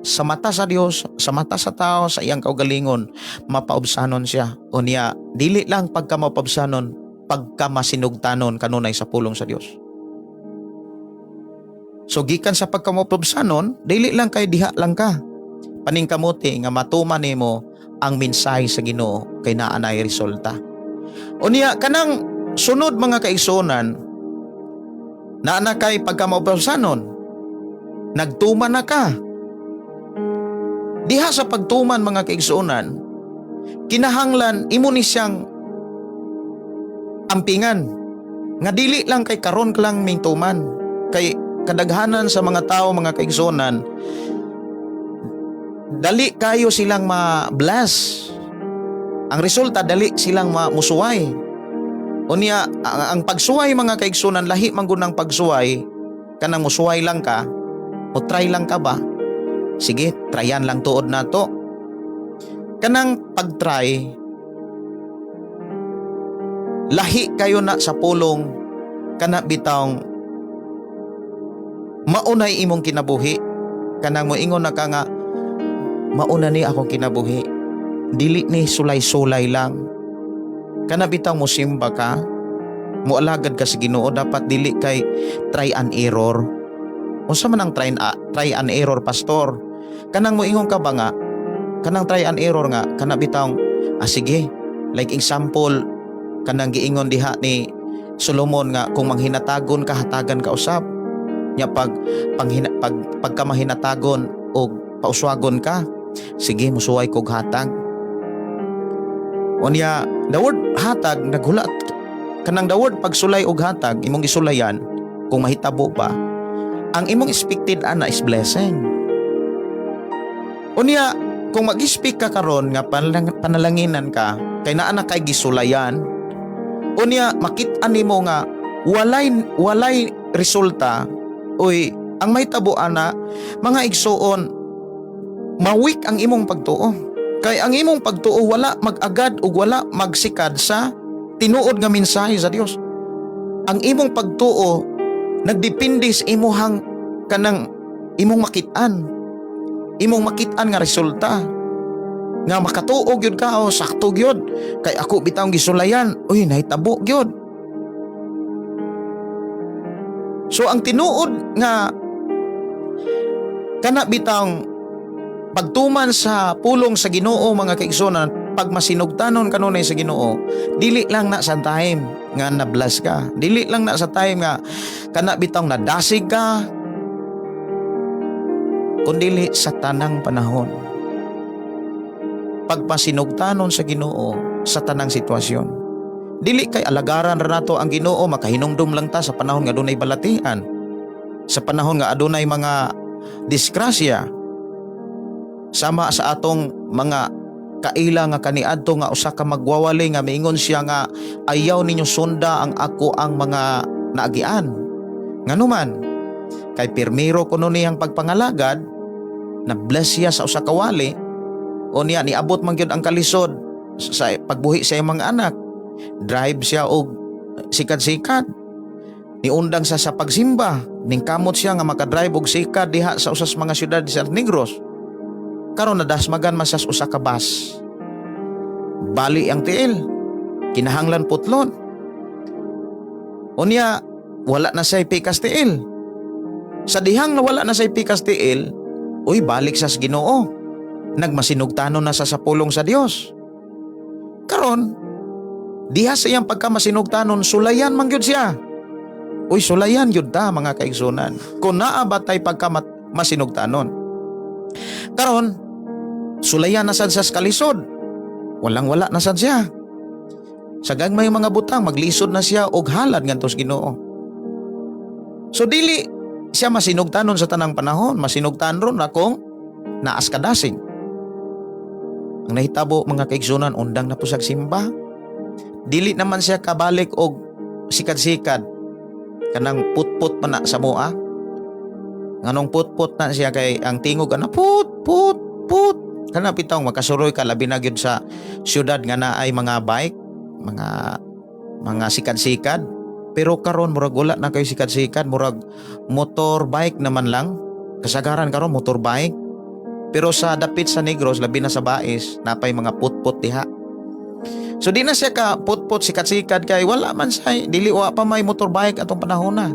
sa mata sa Dios, sa mata sa tao, sa iyang kaugalingon, mapaubsanon siya. Unya dili lang pagkamapaubsanon, pagkamasinugtanon kanunay sa pulong sa Dios. So gikan sa pagkamapaubsanon, dili lang kay diha lang ka paningkamuti nga matuman nimo ang mensahe sa Ginoo kay naa nay resulta. Unya kanang sunod, mga kaigsunan, naa na kay pagkamapaubsanon, nagtuman na ka. Diha sa pagtuman, mga kaigsunan, kinahanglan imo ni siyang ampingan nga dili lang kay karon ka lang mingtuman, kay kadaghanan sa mga tao, mga kaigsunan, dali kayo silang ma-bless. Ang resulta, dali silang musuway. Unya ang pagsuway, mga kaigsunan, lahi man gud ng pagsuway kanang musuway lang ka o try lang ka ba. Sige, tryan lang tuod nato. Kanang pag-try, lahi kayo na sa pulong kana bitawng maunay imong kinabuhi, kanang moingon na ka nga mauna ni akong kinabuhi, dili ni sulay-sulay lang. Kana bitaw mo simba ka, moalagad ka sa Ginoo, dapat dili kay try and error. Unsa man ang try and error, pastor? Kanang moingon ka ba nga kanang try and error nga kana bitawng sige, like example, kanang giingon diha ni Solomon nga kung manghinatagon ka, hatagan ka usab nya, pag panghina, pag pagka mahinatagon og pauswagon ka, sige, musuway kog hatag. Unya the word hatag, naghulat kanang the word pagsulay og hatag, imong gisulayan kung mahitabo pa, ang imong expected ana is blessing. Unya kung mag-speak ka karon nga panalanginan ka kay naa na kay gisulayan, unya makit-an nimo nga walay walay resulta, uy, ang mahitabo ana, mga igsuon, ma-weak ang imong pagtuo, kay ang imong pagtuo wala mag-agad ug wala magsikad sa tinuod nga mensahe sa Dios. Ang imong pagtuo nagdepende sa imuhang kanang imong makit-an nga resulta nga makatuo gyud ka o sakto gyud kay ako bitawng gisulayan, uy, nahitabo gyud. So ang tinuod nga kana bitang pagtuman sa pulong sa Ginoo, mga kaigsunan, pag masinugtanon kanunay sa Ginoo, dili lang na sa time nga na-bless ka, dili lang na sa time nga kana bitang nadasig ka, kundili sa tanang panahon, pagpasinugtanon sa Ginoo sa tanang sitwasyon. Dili kay alagaran ra nato ang Ginoo, makahinumdum lang ta sa panahon nga dunay balatian, sa panahon nga adunay mga disgrasya, sama sa atong mga kaila nga kaniadto nga usa ka magwawali nga miingon siya nga ayaw ninyo sunda ang ako ang mga naagian. Nganuman kay pirmiro kuno niyang pagpangalagad, na bless siya sa usa ka wali. Unya niabot man gyud ang kalisod sa pagbuhi sa iyang mga anak, drive siya og sikad-sikad, niundang sa pagsimba, ningkamot siya nga makadrive og sikad diha sa usas mga syudad sa Negros. Karon nadasmagan man siya sa usa ka bus, bali ang tiil, kinahanglan putlon. Unya wala na siya pikas tiil. Sa dihang nawala na siya pikas tiil, uy, balik sa Ginoo, nagmasinugtanon na sa pulong sa Dios. Karon diha sa iyang pagkamasinugtanon, sulayan man gyud siya. Uy, sulayan gyud ta, mga kaigsunan, kung naa ba tay pagkamasinugtanon. Karon sulayan na sad sa kalisod. Walang wala na sad siya. Sa gagmay mga butang, maglisod na siya og halad ngadto sa Ginoo. So dili siya masinugtanon sa tanang panahon, masinugtan ron na kung naas kadasig. Ang nahitabo, mga kaigsunan, undang na po sa simba. Dili naman siya kabalik og sikad-sikad, kanang putput man na sa mua. Nganong putput na siya? Kay ang tingog ana, put put put. Kana bitawng makasuroy ka, labi na gyud sa syudad nga naay mga bike, mga sikad-sikad. Pero karon murag wala na kayo sikad-sikad, murag motorbike naman lang. Kasagaran karon motorbike. Pero sa dapit sa Negros, labi na sa Bais, napay mga putput diha. So di na siya ka putput sikat-sikat kay wala man siya, dili, wa pa may motorbike atong panahon na.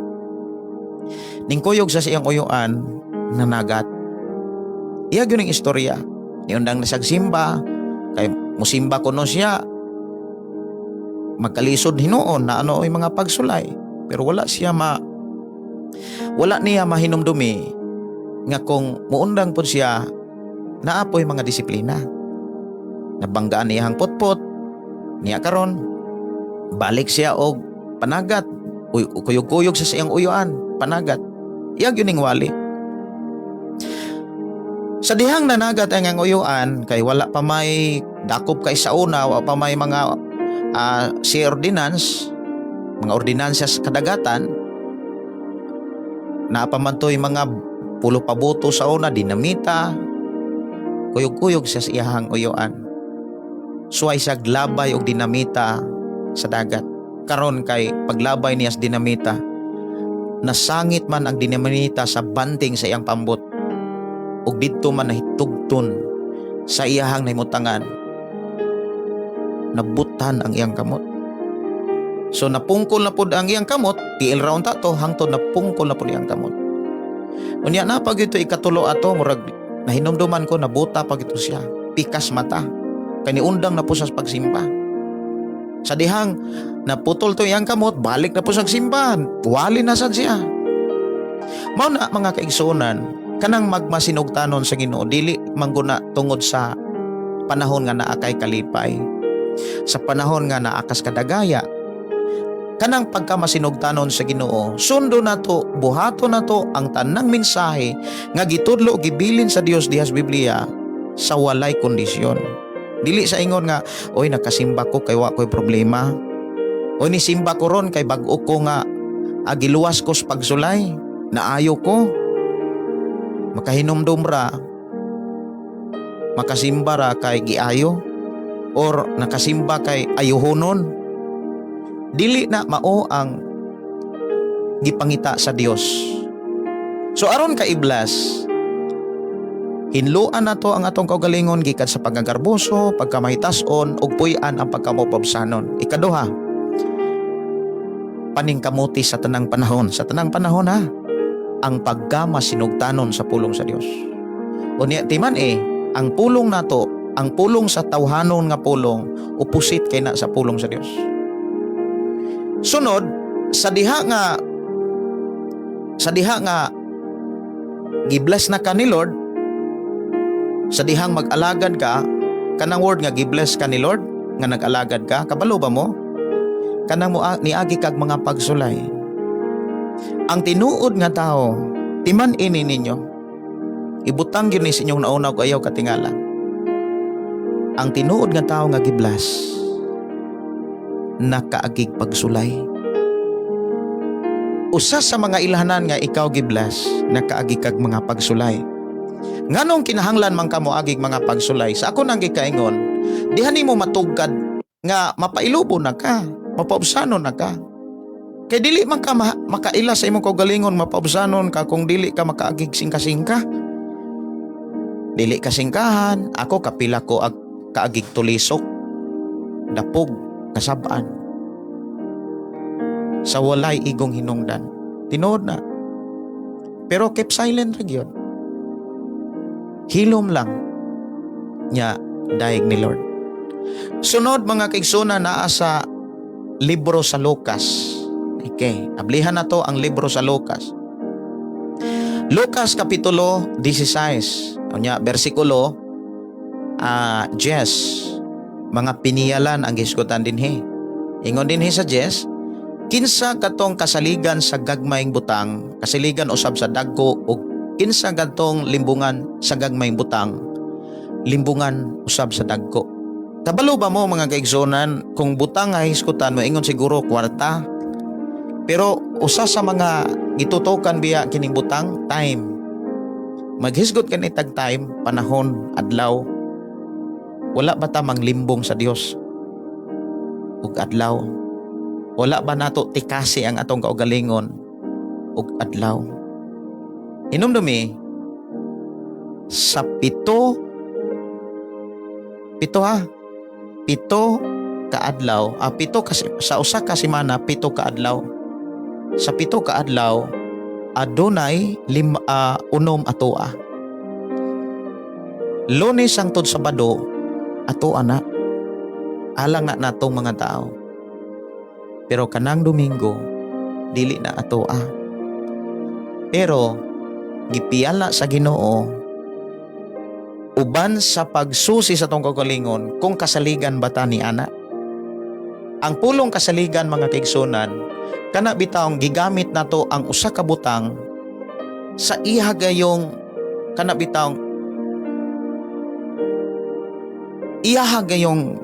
Ningkuyog sa siyang uyuan, nanagat. Iya gyud ang istorya. Niundang na siyag simba kay musimba kuno siya, magkalisod hinuon na ano ay mga pagsulay, pero wala niya mahinumdumi nga kung muundang pod siya, naapoy mga disiplina. Nabanggaan niya ang putput niya. Karon balik siya og panagat. Uy, kuyog-kuyog sa siyang uyuan, panagat. Iya gyud ning wali. Sa dihang nanagat ang uyuan, kay wala pa may dakop kay sa una, wa pa may mga sea ordinance, mga ordinansya sa kadagatan. Naa pa man to'y mga pulo pabuto sa una, dinamita. Kuyog-kuyog siya sa iyahang uyuan, suway siya labay og dinamita sa dagat. Karon kay paglabay niya sa dinamita, nasangit man ang dinamita sa banting sa iyang pambot ug didto man nahitugton sa iyahang nahimutangan, nabutan ang iyang kamot. So napungkol na pud ang iyang kamot, tiil ra unta to, hangtod napungkol na pud iyang kamot. Unya na pag ito ikatulo ato, murag nahinumduman ko, nabuta pag ito siya, pikas mata. Kay niundang na po sa pagsimba. Sa dihang naputol to iyang kamot, balik na po sa simbahan, wali na sad siya. Mao na, mga kaigsuonan, kanang magmasinugtanon sa Ginoo dili mangguna tungod sa panahon nga naa kay kalipay. Sa panahon nga naa kas kadagaya, kanang pagkamasinugtanon sa Ginoo, sundo nato, buhato nato ang tanang mensahe nga gitudlo, gibilin sa Dios diha sa Biblia sa walay kondisyon. Dili sa ingon nga, "Oy, nakasimba ko kay wa ko'y problema. Oy, nisimba ko ron kay bag-o ko nga agiluwas ko sa pagsulay, naayo ko." Makahinumdum ra, makasimba ra kay giayo or nakasimba kay ayuhonon. Dili na mao ang gipangita sa Dios. So aron ka i-bless, hinluan nato ang atong kaugalingon gikan sa pagkagarboso, pagkamahitas-on ug puy-an ang pagkamopobsanon. Ikaduha, paningkamuti sa tanang panahon, sa tanang panahon ha, ang pagkamasinugtanon sa pulong sa Dios. Unya timan eh, ang pulong nato, ang pulong sa tawhanon nga pulong, opposite kay na sa pulong sa Dios. Sunod, sa diha nga gibless na ka ni Lord, sa dihang mag-alagad ka, kanang word nga gibless ka ni Lord, nga nag-alagad ka, kabalo ba mo? Kanang mo niagi kag mga pagsulay. Ang tinuod nga tao, timan ini ninyo. Ibutang gyud ni sa inyong nauna ug ayaw katingala. Ang tinuod nga tao nga gibless, nakaagig pagsulay. Usa sa mga ilhanan nga ikaw gibless, nakaagi kag mga pagsulay. Nganong kinahanglan man ka moagig mga pagsulay? Sa ako nang gikaingon, diha nimo matugkad nga mapailubo na ka, mapaubsanon na ka. Kay dili man ka makaila sa imong kaugalingon mapaubsanon ka kung dili ka makaagig singka-singka. Dili ka singkahan, ako kapila ko ag kaagig tulisok, dapog, kasabaan. Sa walay igong hinungdan. Tinuod na. Pero keep silent ra gyud. Hilom lang nya daig ni Lord. Sunod, mga kaigsuonan, naa sa libro sa Lucas. Okay, ablihan na to ang libro sa Lucas. Lucas kapitulo 16. Unya bersikulo 10. Mga piniyalan ang gisgutan dinhi. Ingon dinhi sa 10, kinsa katong kasaligan sa gagmayng butang, kasaligan usab sa dagko, ug kinsa katong limbungan sa gagmayng butang, limbungan usab sa dagko. Kabalo ba mo, mga kaigsunan, kung butang nga hisgutan mo, ingon siguro kwarta. Pero usa sa mga gitutukan biya kining butang, time. Maghisgot kani tag time, panahon, adlaw. Wala ba ta manglimbong sa Dios ug adlaw? Wala ba nato tikasi ang atong kaugalingon ug adlaw? Hinumdumi sa 7, 7 ha, 7 ka adlaw, 7 ka, sa usa ka semana, 7 ka adlaw. Sa 7 ka adlaw, adunay 5, 6 atoa. Lunes hangtod Sabado, atoa na. Alang na natong mga tao. Pero kanang Domingo, dili na atoa. Pero gipiyala sa Ginoo uban sa pagsusi sa atong kaugalingon kung kasaligan ba ta ni ana. Ang pulong kasaligan, mga kaigsunan, kana bitawng gigamit nato ang usa ka butang sa iha gayong kana bitawng iyaha gayong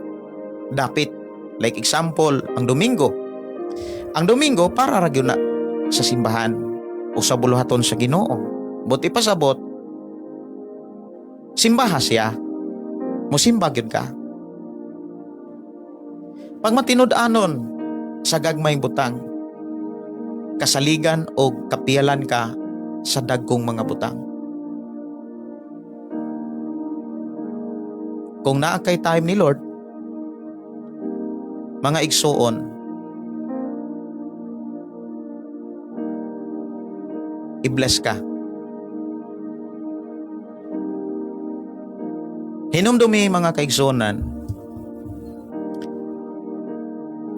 dapit. Like example, ang Domingo. Ang Domingo para ra gyud na sa simbahan o sa buluhaton sa Ginoo. Buot ipasabot, simbaha siya. Musimba gyud ka. Pag matinud-anon sa gagmayng butang, kasaligan o kapiyalan ka sa dagkong mga butang. Kung naa kay time ni Lord, mga igsuon, i-bless ka. Hinumdumi, mga kaigsuonan,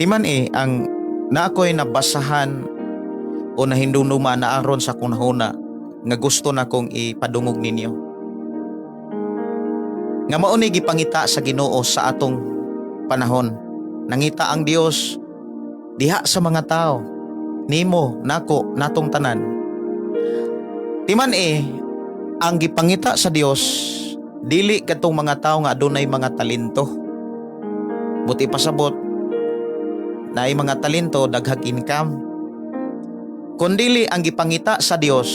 timan eh, ang na ako'y nabasahan o nahindumduma na aron sa kunahuna nga gusto na kong ipadungog ninyo. Nga mao ni gipangita sa Ginoo sa atong panahon. Nangita ang Dios diha sa mga tao, nimo, nako, natong tanan. Timan eh, ang gipangita sa Dios dili katong mga tao nga adunay mga talento. Buot ipasabot, naay mga talento, daghag income. Kundili ang gipangita sa Dios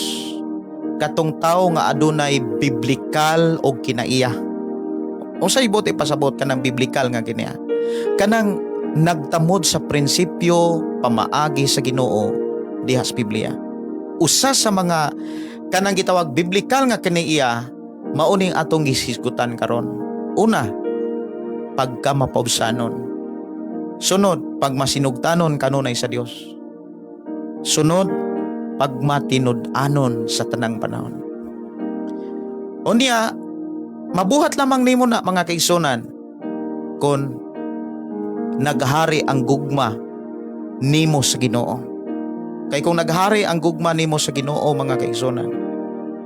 katong tao nga adunay biblikal og kinaiya. Unsay buot ipasabot kanang biblikal nga kinaiya? Kanang nagtamod sa prinsipyo pamaagi sa Ginoo diha sa Biblia. Usa sa mga kanang gitawag biblikal nga kinaiya, mao ning atong gihisgutan karon. Una, pagka mapaubsanon. Sunod, pag masinugtanon kanunay sa Dios. Sunod, pag matinud-anon sa tanang panahon. Unya, mabuhat lamang nimo na, mga kaigsunan, kung naghari ang gugma nimo sa Ginoo. Kay kung naghari ang gugma nimo sa Ginoo, mga kaigsunan,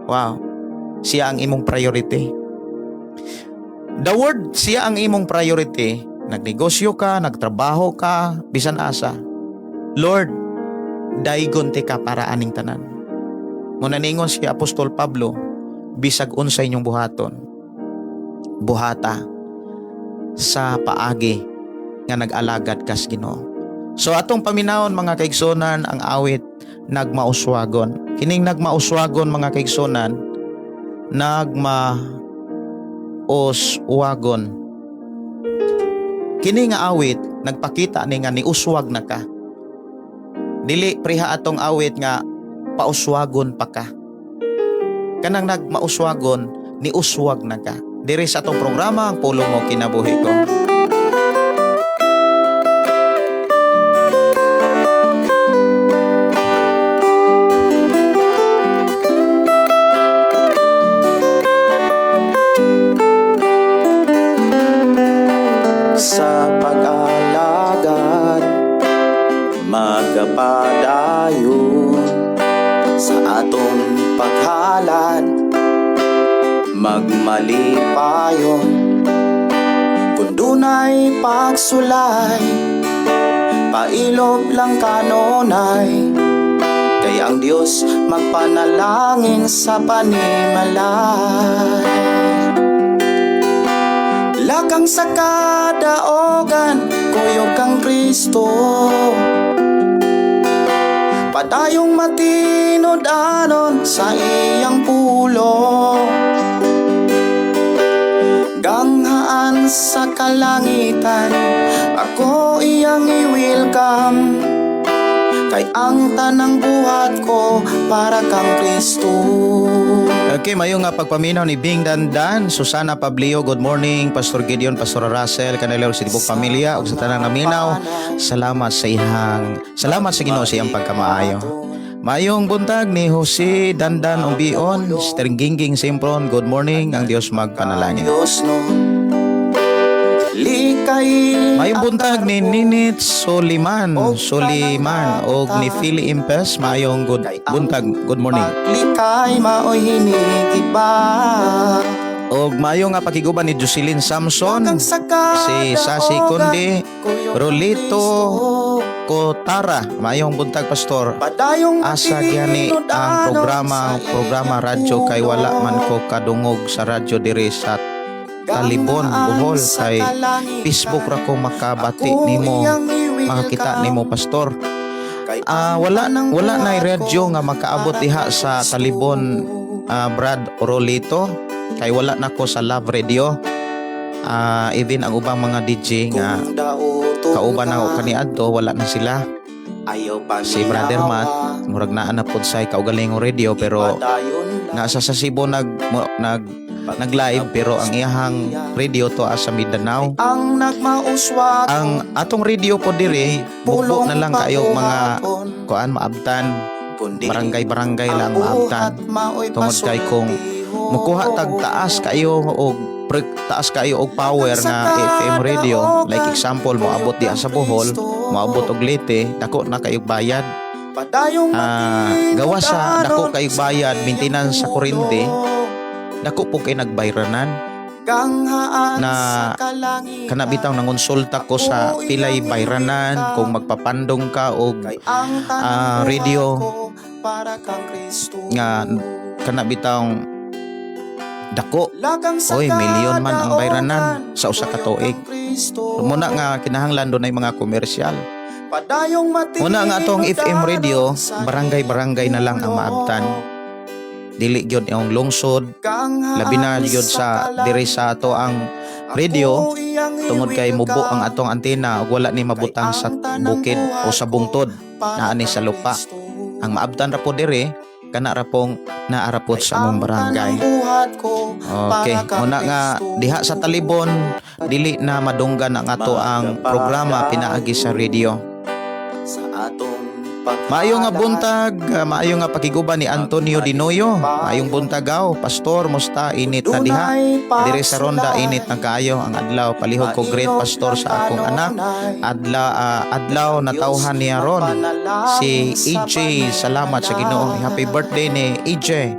wow, siya ang imong priority. The word siya ang imong priority, nagnegosyo ka, nagtrabaho ka, bisan asa. Lord, daygon tika para aning tanan. Muna ningon si Apostol Pablo, bisag unsa inyong buhaton, buhata sa paagi nga nag-alagad kas Ginoo. So atong paminawon, mga kaigsunan, ang awit Nagmauswagon. Kining Nagmauswagon, mga kaigsunan, Nagmauswagon. Kini nga awit nagpakita ni nga niuswag na ka. Dili preha atong awit nga pauswagon pa ka. Kanang nagmauswagon, niuswag na ka. Diri sa atong programa, Ang Pulong Mo Kinabuhi Ko. Sa pag-alagad, magapadayon sa atong paghalad, magmalipayon kung Kung dunay pagsulay, pailob lang kanunay, kay ang Dios magpanalangin sa panimalay. Lakang sa kadaogan, kuyog kang Kristo. Padayong matinud-anon sa iyang pulong. Ganghaan sa kalangitan, ako iyang i-welcome, kay ang tanang buhat ko para kang Kristo. Okay, mayo nga pagpaminaw ni Bing Dandan, Susana Pablio, good morning, Pastor Gideon, Pastor Russell, kanila sa tibok pamilya ug sa tanang naminaw. Salamat sa Ginoo sa iyang pagkamaayo. Mayong buntag ni Jose Dandan Umbion, Sister Gingging Simpron, good morning, ang Dios magpanalangin. Diyos no. Likay Mayong buntag ni Ninit Soliman, Soliman og ni Philly Impes, mayong good buntag, good morning. Paglikay mao'y hinigiba. Og mayo nga pakiguban ni Jocelyn Samson, Lakang sa si Sasi kadaogan, Conde, kuyog kang Rolito Kristo. Kotara. Mayong buntag, Pastor. Padayong Asa gyani ang programa programa radyo kay wala man ko kadungog sa radyo diri sa Talibon, Bohol, kay Facebook ra ko makabati nimo, makakita nimo, Pastor. Ah, wala wala na radyo nga makaabot diha sa Talibon, Brad Rolito, kay wala na ko sa Love Radio. Even ang ubang mga DJ nga kauban na ako kaniadto, wala na sila. Ayaw Si Brother Matt, murag naa na pod sa kaugalingong radio, pero nasa sa Cebu nag nag live, pero ang iyahang radio to asa Mindanao. Ang nagmauswa Ang atong radio po diri, bugbo na lang kayo mga kuan maabtan, barangay-barangay lang maabtan. Tungod kay kung mukuha tag taas kayo og taas kayo og power nga FM radio, like example, moabot diha sa Bohol, moabot og Leyte, dako na kayo bayad. Gawa sa dako kayo bayad maintenance sa kuryente, dako po kay nagbayranan na kana bitaw nangonsulta ko sa pilay bayranan kung magpapandong ka og radio nga kana bitaw dako. Oy, milyon man ang bayranan sa usa ka tuig. Muna nga kinahanglan dunay mga komersyal. Muna nga atong FM radio, barangay-barangay na lang ang maabtan. Dili gyud ang lungsod, labi na gyud sa diri sa ato ang radio, tungod kay mubo ang atong antena ug wala ni mabutang sa bukid o sa bungtod, naa ni sa lupa. Ang maabtan ra po diri kana ra pong naa ra pod sa among barangay. Okay, muna nga diha sa Talibon dili na madunggan ang ato ang programa pinaagi sa radio. Sa atong Maayo nga buntag, maayo nga pakiguban ni Antonio Dinoyo. Maayong buntag aw, Pastor, musta init na diha? Dire sa Ronda init na kaayo ang adlaw. Palihog ko great pastor sa akong anak. Adlaw natawhan niya ron. Si EJ, salamat sa Ginoo. Happy birthday ni EJ.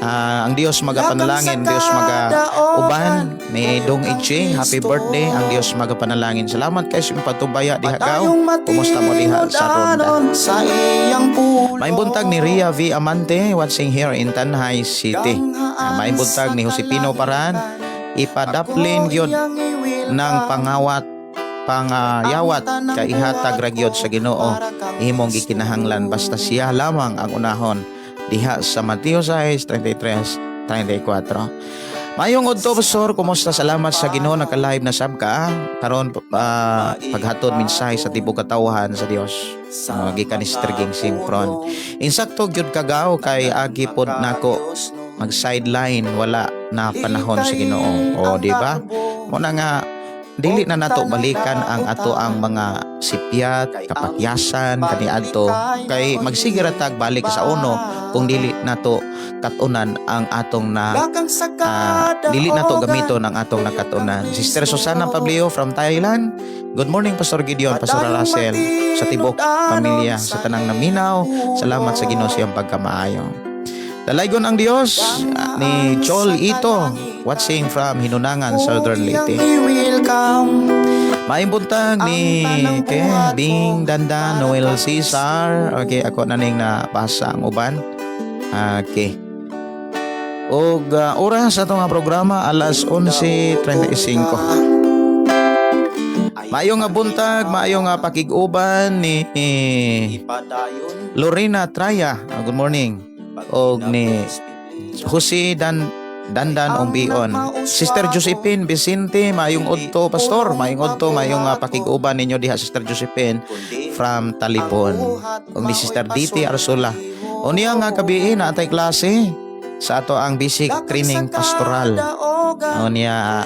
Ang Dios magapanalangin, Dios maga uban ni Dong EJ. Happy birthday, ang Dios magapanalangin. Salamat kay sa patubaya diha gaw. Kumusta mo diha sa Ronda? Sa iyang pulong. May buntag ni Ria V. Amante, watching here in Tanjay City. May buntag ni Josepino Paran, ipadaplin gyud ng pangawat pangayawat kay ihatag ra gyud sa Ginoo imong gikinahanglan basta siya lamang ang unahon diha sa Mateo 6:33 34. Mayong udto, Pastor, kumusta? Salamat sa Ginoo, naka-live na sab ka karon, paghatod mensahe sa tibok katawhan sa Dios. Gikan ni Sister Ging Simpron. Insakto gyud kagaw kay agi pod nako mag sideline, wala na panahon sa Ginoo. O di ba? Mo na nga dili na nato balikan ang ato ang mga sipyat, kapakyasan kaniadto kay magsige ra tag balik sa uno kung dili nato katunan ang atong na dili nato gamiton ang atong nakatunan. Sister Susana Pablio from Thailand. Good morning, Pastor Gideon, Pastor Russell, sa tibok pamilya, sa tanang naminaw. Salamat sa Ginoo sa iyang pagkamaayo. Dalaygon ang Dios ni Chol Ito, watching from Hinunangan, Southern Leyte. Welcome. Maayong buntag ni ke Bing Dandan Noel Cesar. Okay, ako na ning nabasa ang uban. Okay. Og oras sa nga programa, alas 11:35. Maayo nga buntag, maayo nga pakig-uban ni Lorena Traya. Good morning. Og ni Jose Dan Dandan Umbion. Sister Josephine Vicente, maayong udto, pastor, maayong udto, maayong pakig-uban ninyo diha, Sister Josephine from Talipon. Og ni Sister DT Arsula. Unya nga gabii naa tay klase sa ato ang basic training pastoral. Unya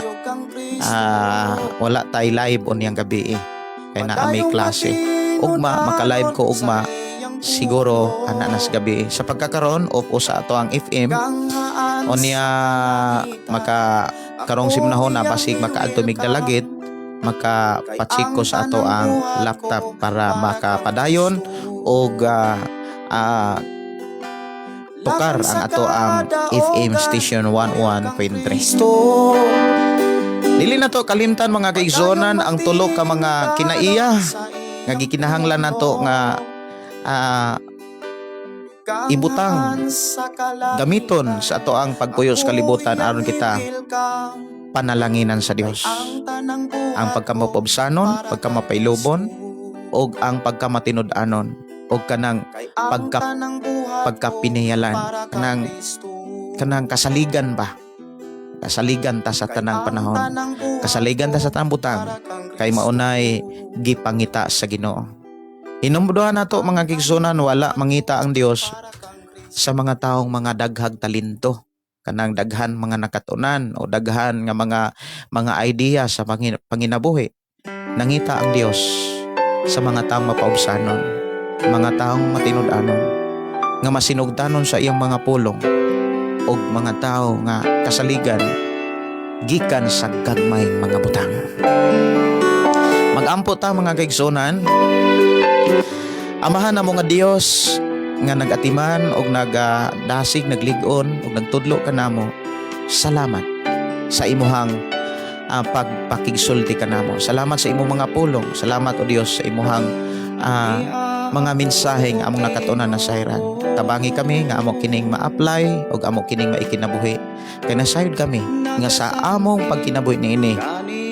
wala tay live unyang gabi kay naa may klase. Ugma maka-live ko ugma siguro ana nas gabi. Sa pagkakaron off sa ato ang FM. Unya maka karong simnahon na basig makaadto mig Dalagit, maka pa-check ko sa ato ang laptop para makapadayon og tukar ang ato ang FM station 11.3. Dili na to kalimtan, mga kaigsuonan, ang tulo ka mga kinaiya nga gikinahanglan nato nga ibutang, gamiton sa ato ang pagpuyo sa kalibutan aron kita panalanginan sa Dios. Ang pagkamapobsanon, pagkamapailubon, ug ang pagkamatinud-anon, ug kanang pagkapinayalan, kanang kanang kasaligan ba? Kasaligan ta sa tanang panahon. Kasaligan ta sa tanang butang kay maunay gipangita sa Ginoo. Hinumduhan nato, mga kaigsuonan, wala mangita ang Dios sa mga taong mga daghag talento, kanang daghan mga nakatunan o daghan nga mga idea sa panginabuhi. Nangita ang Dios sa mga taong mapaubsanon, mga taong matinud-anon, nga masinugdanon sa iyang mga pulong ug mga tao nga kasaligan gikan sa gagmay mga butang. Magampo ta, mga kaigsuonan. Amahan namo nga Dios nga nag-atiman og nagadasig, naglig-on og nagtudlo kanamo. Salamat sa imuhang pagpakigsulti kanamo. Salamat sa imong mga pulong. Salamat, o Dios, sa imuhang mga mensaheng among nakatunan na sayran. Tabangi kami nga amo kining ma-apply ug amo kining maikinabuhi. Kay nasayod kami nga sa among pagkinabuhi niini,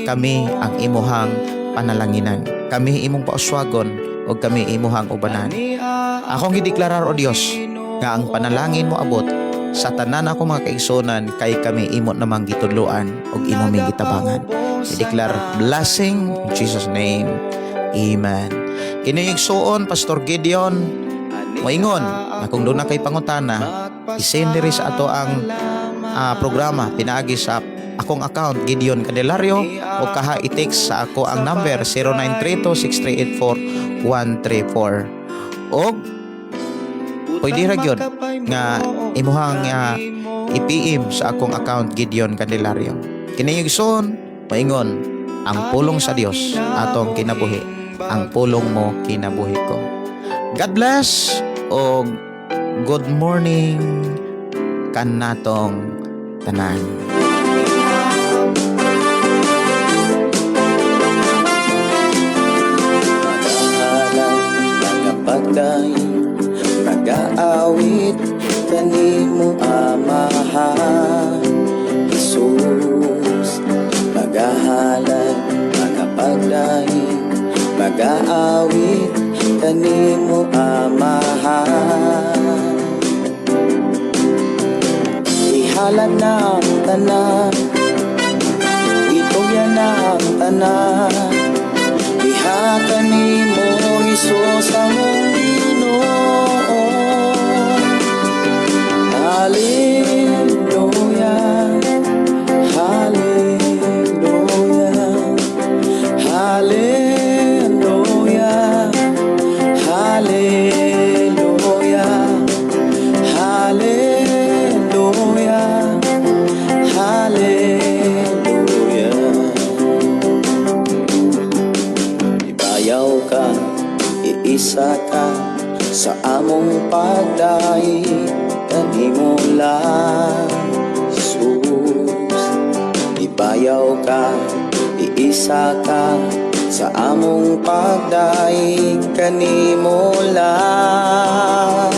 kami ang imuhang panalanginan. Kami imong pauswagon ug kami imuhang ubanan. Akong gideklarar, o Dios, nga ang panalangin mo abot sa tanan ako mga kaigsuonan kay kami imo namang gitudloan ug imo ming gitabangan. I-declare blessing in Jesus' name. Amen. Kini igsuon Pastor Gideon moingon na kung duna kay pangutana, isend diri sa ato ang programa pinaagi sa akong account Gideon Candelario o kaha i-text sa ako ang number 0932-6384-134 og pwede ra gyud nga imuhang i-PM sa akong account Gideon Candelario. Kini igsoon maingon, ang pulong sa Dios atong kinabuhi, ang pulong mo kinabuhi ko. God bless og good morning kanatong tanan. Magahalay, magapagdayon, magaawit kanimo, Amahan Jesus. Magahalay, magapagdayon, magaawit kanimo, Amahan. Ihalad na ang tanan, itugyan na ang tanan. Ihatag nimo, Hesus, among Ginoo. Hallelujah, Hallelujah, Hallelujah, Hallelujah, Hallelujah, Hallelujah. Ibayaw ka, iisa ka sa Lang, Jesus. Ibayaw ka, iisa ka sa among pagdaig kanimo lang.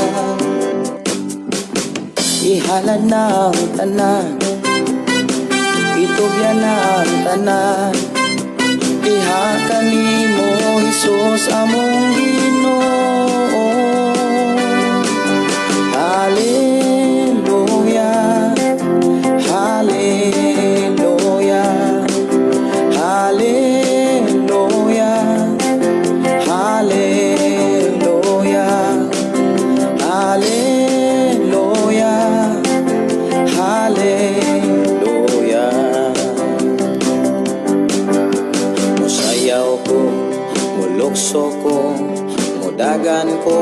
Ihalad na ang tanan, itugyan na ang tanan, diha kanimo, Hesus among Ginoo. Hallelujah, Hallelujah, Hallelujah, Hallelujah, Hallelujah, Hallelujah. Musayaw ko, mulukso ko, mudagan ko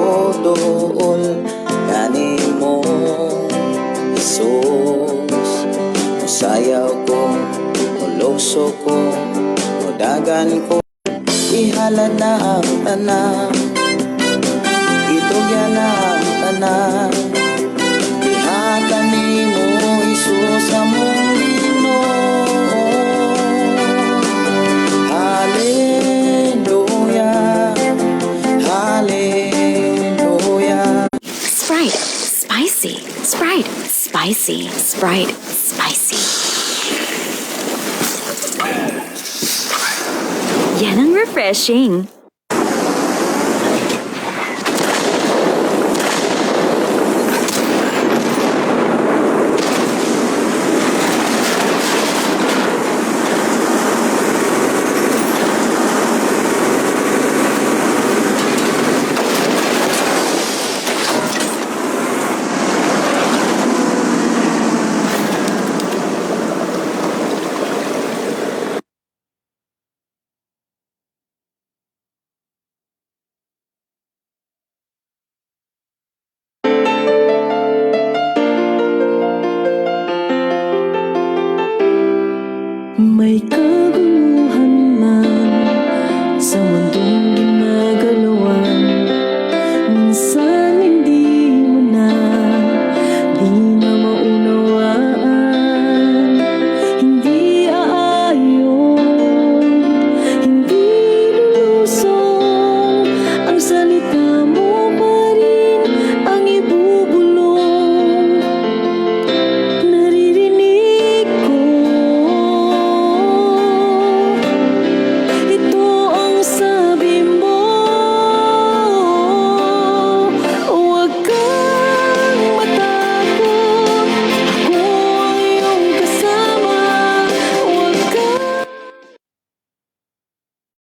duol kanimo, Jesus. Musayaw ko, mulukso ko, mudagan ko. Ihalad na ang tanan, itugyan na ang tanan, diha kanimo, Hesus among Ginoo. Hallelujah, Hallelujah. Sprite, spicy. Sprite, spicy. Sprite, spicy. Yan ang refreshing.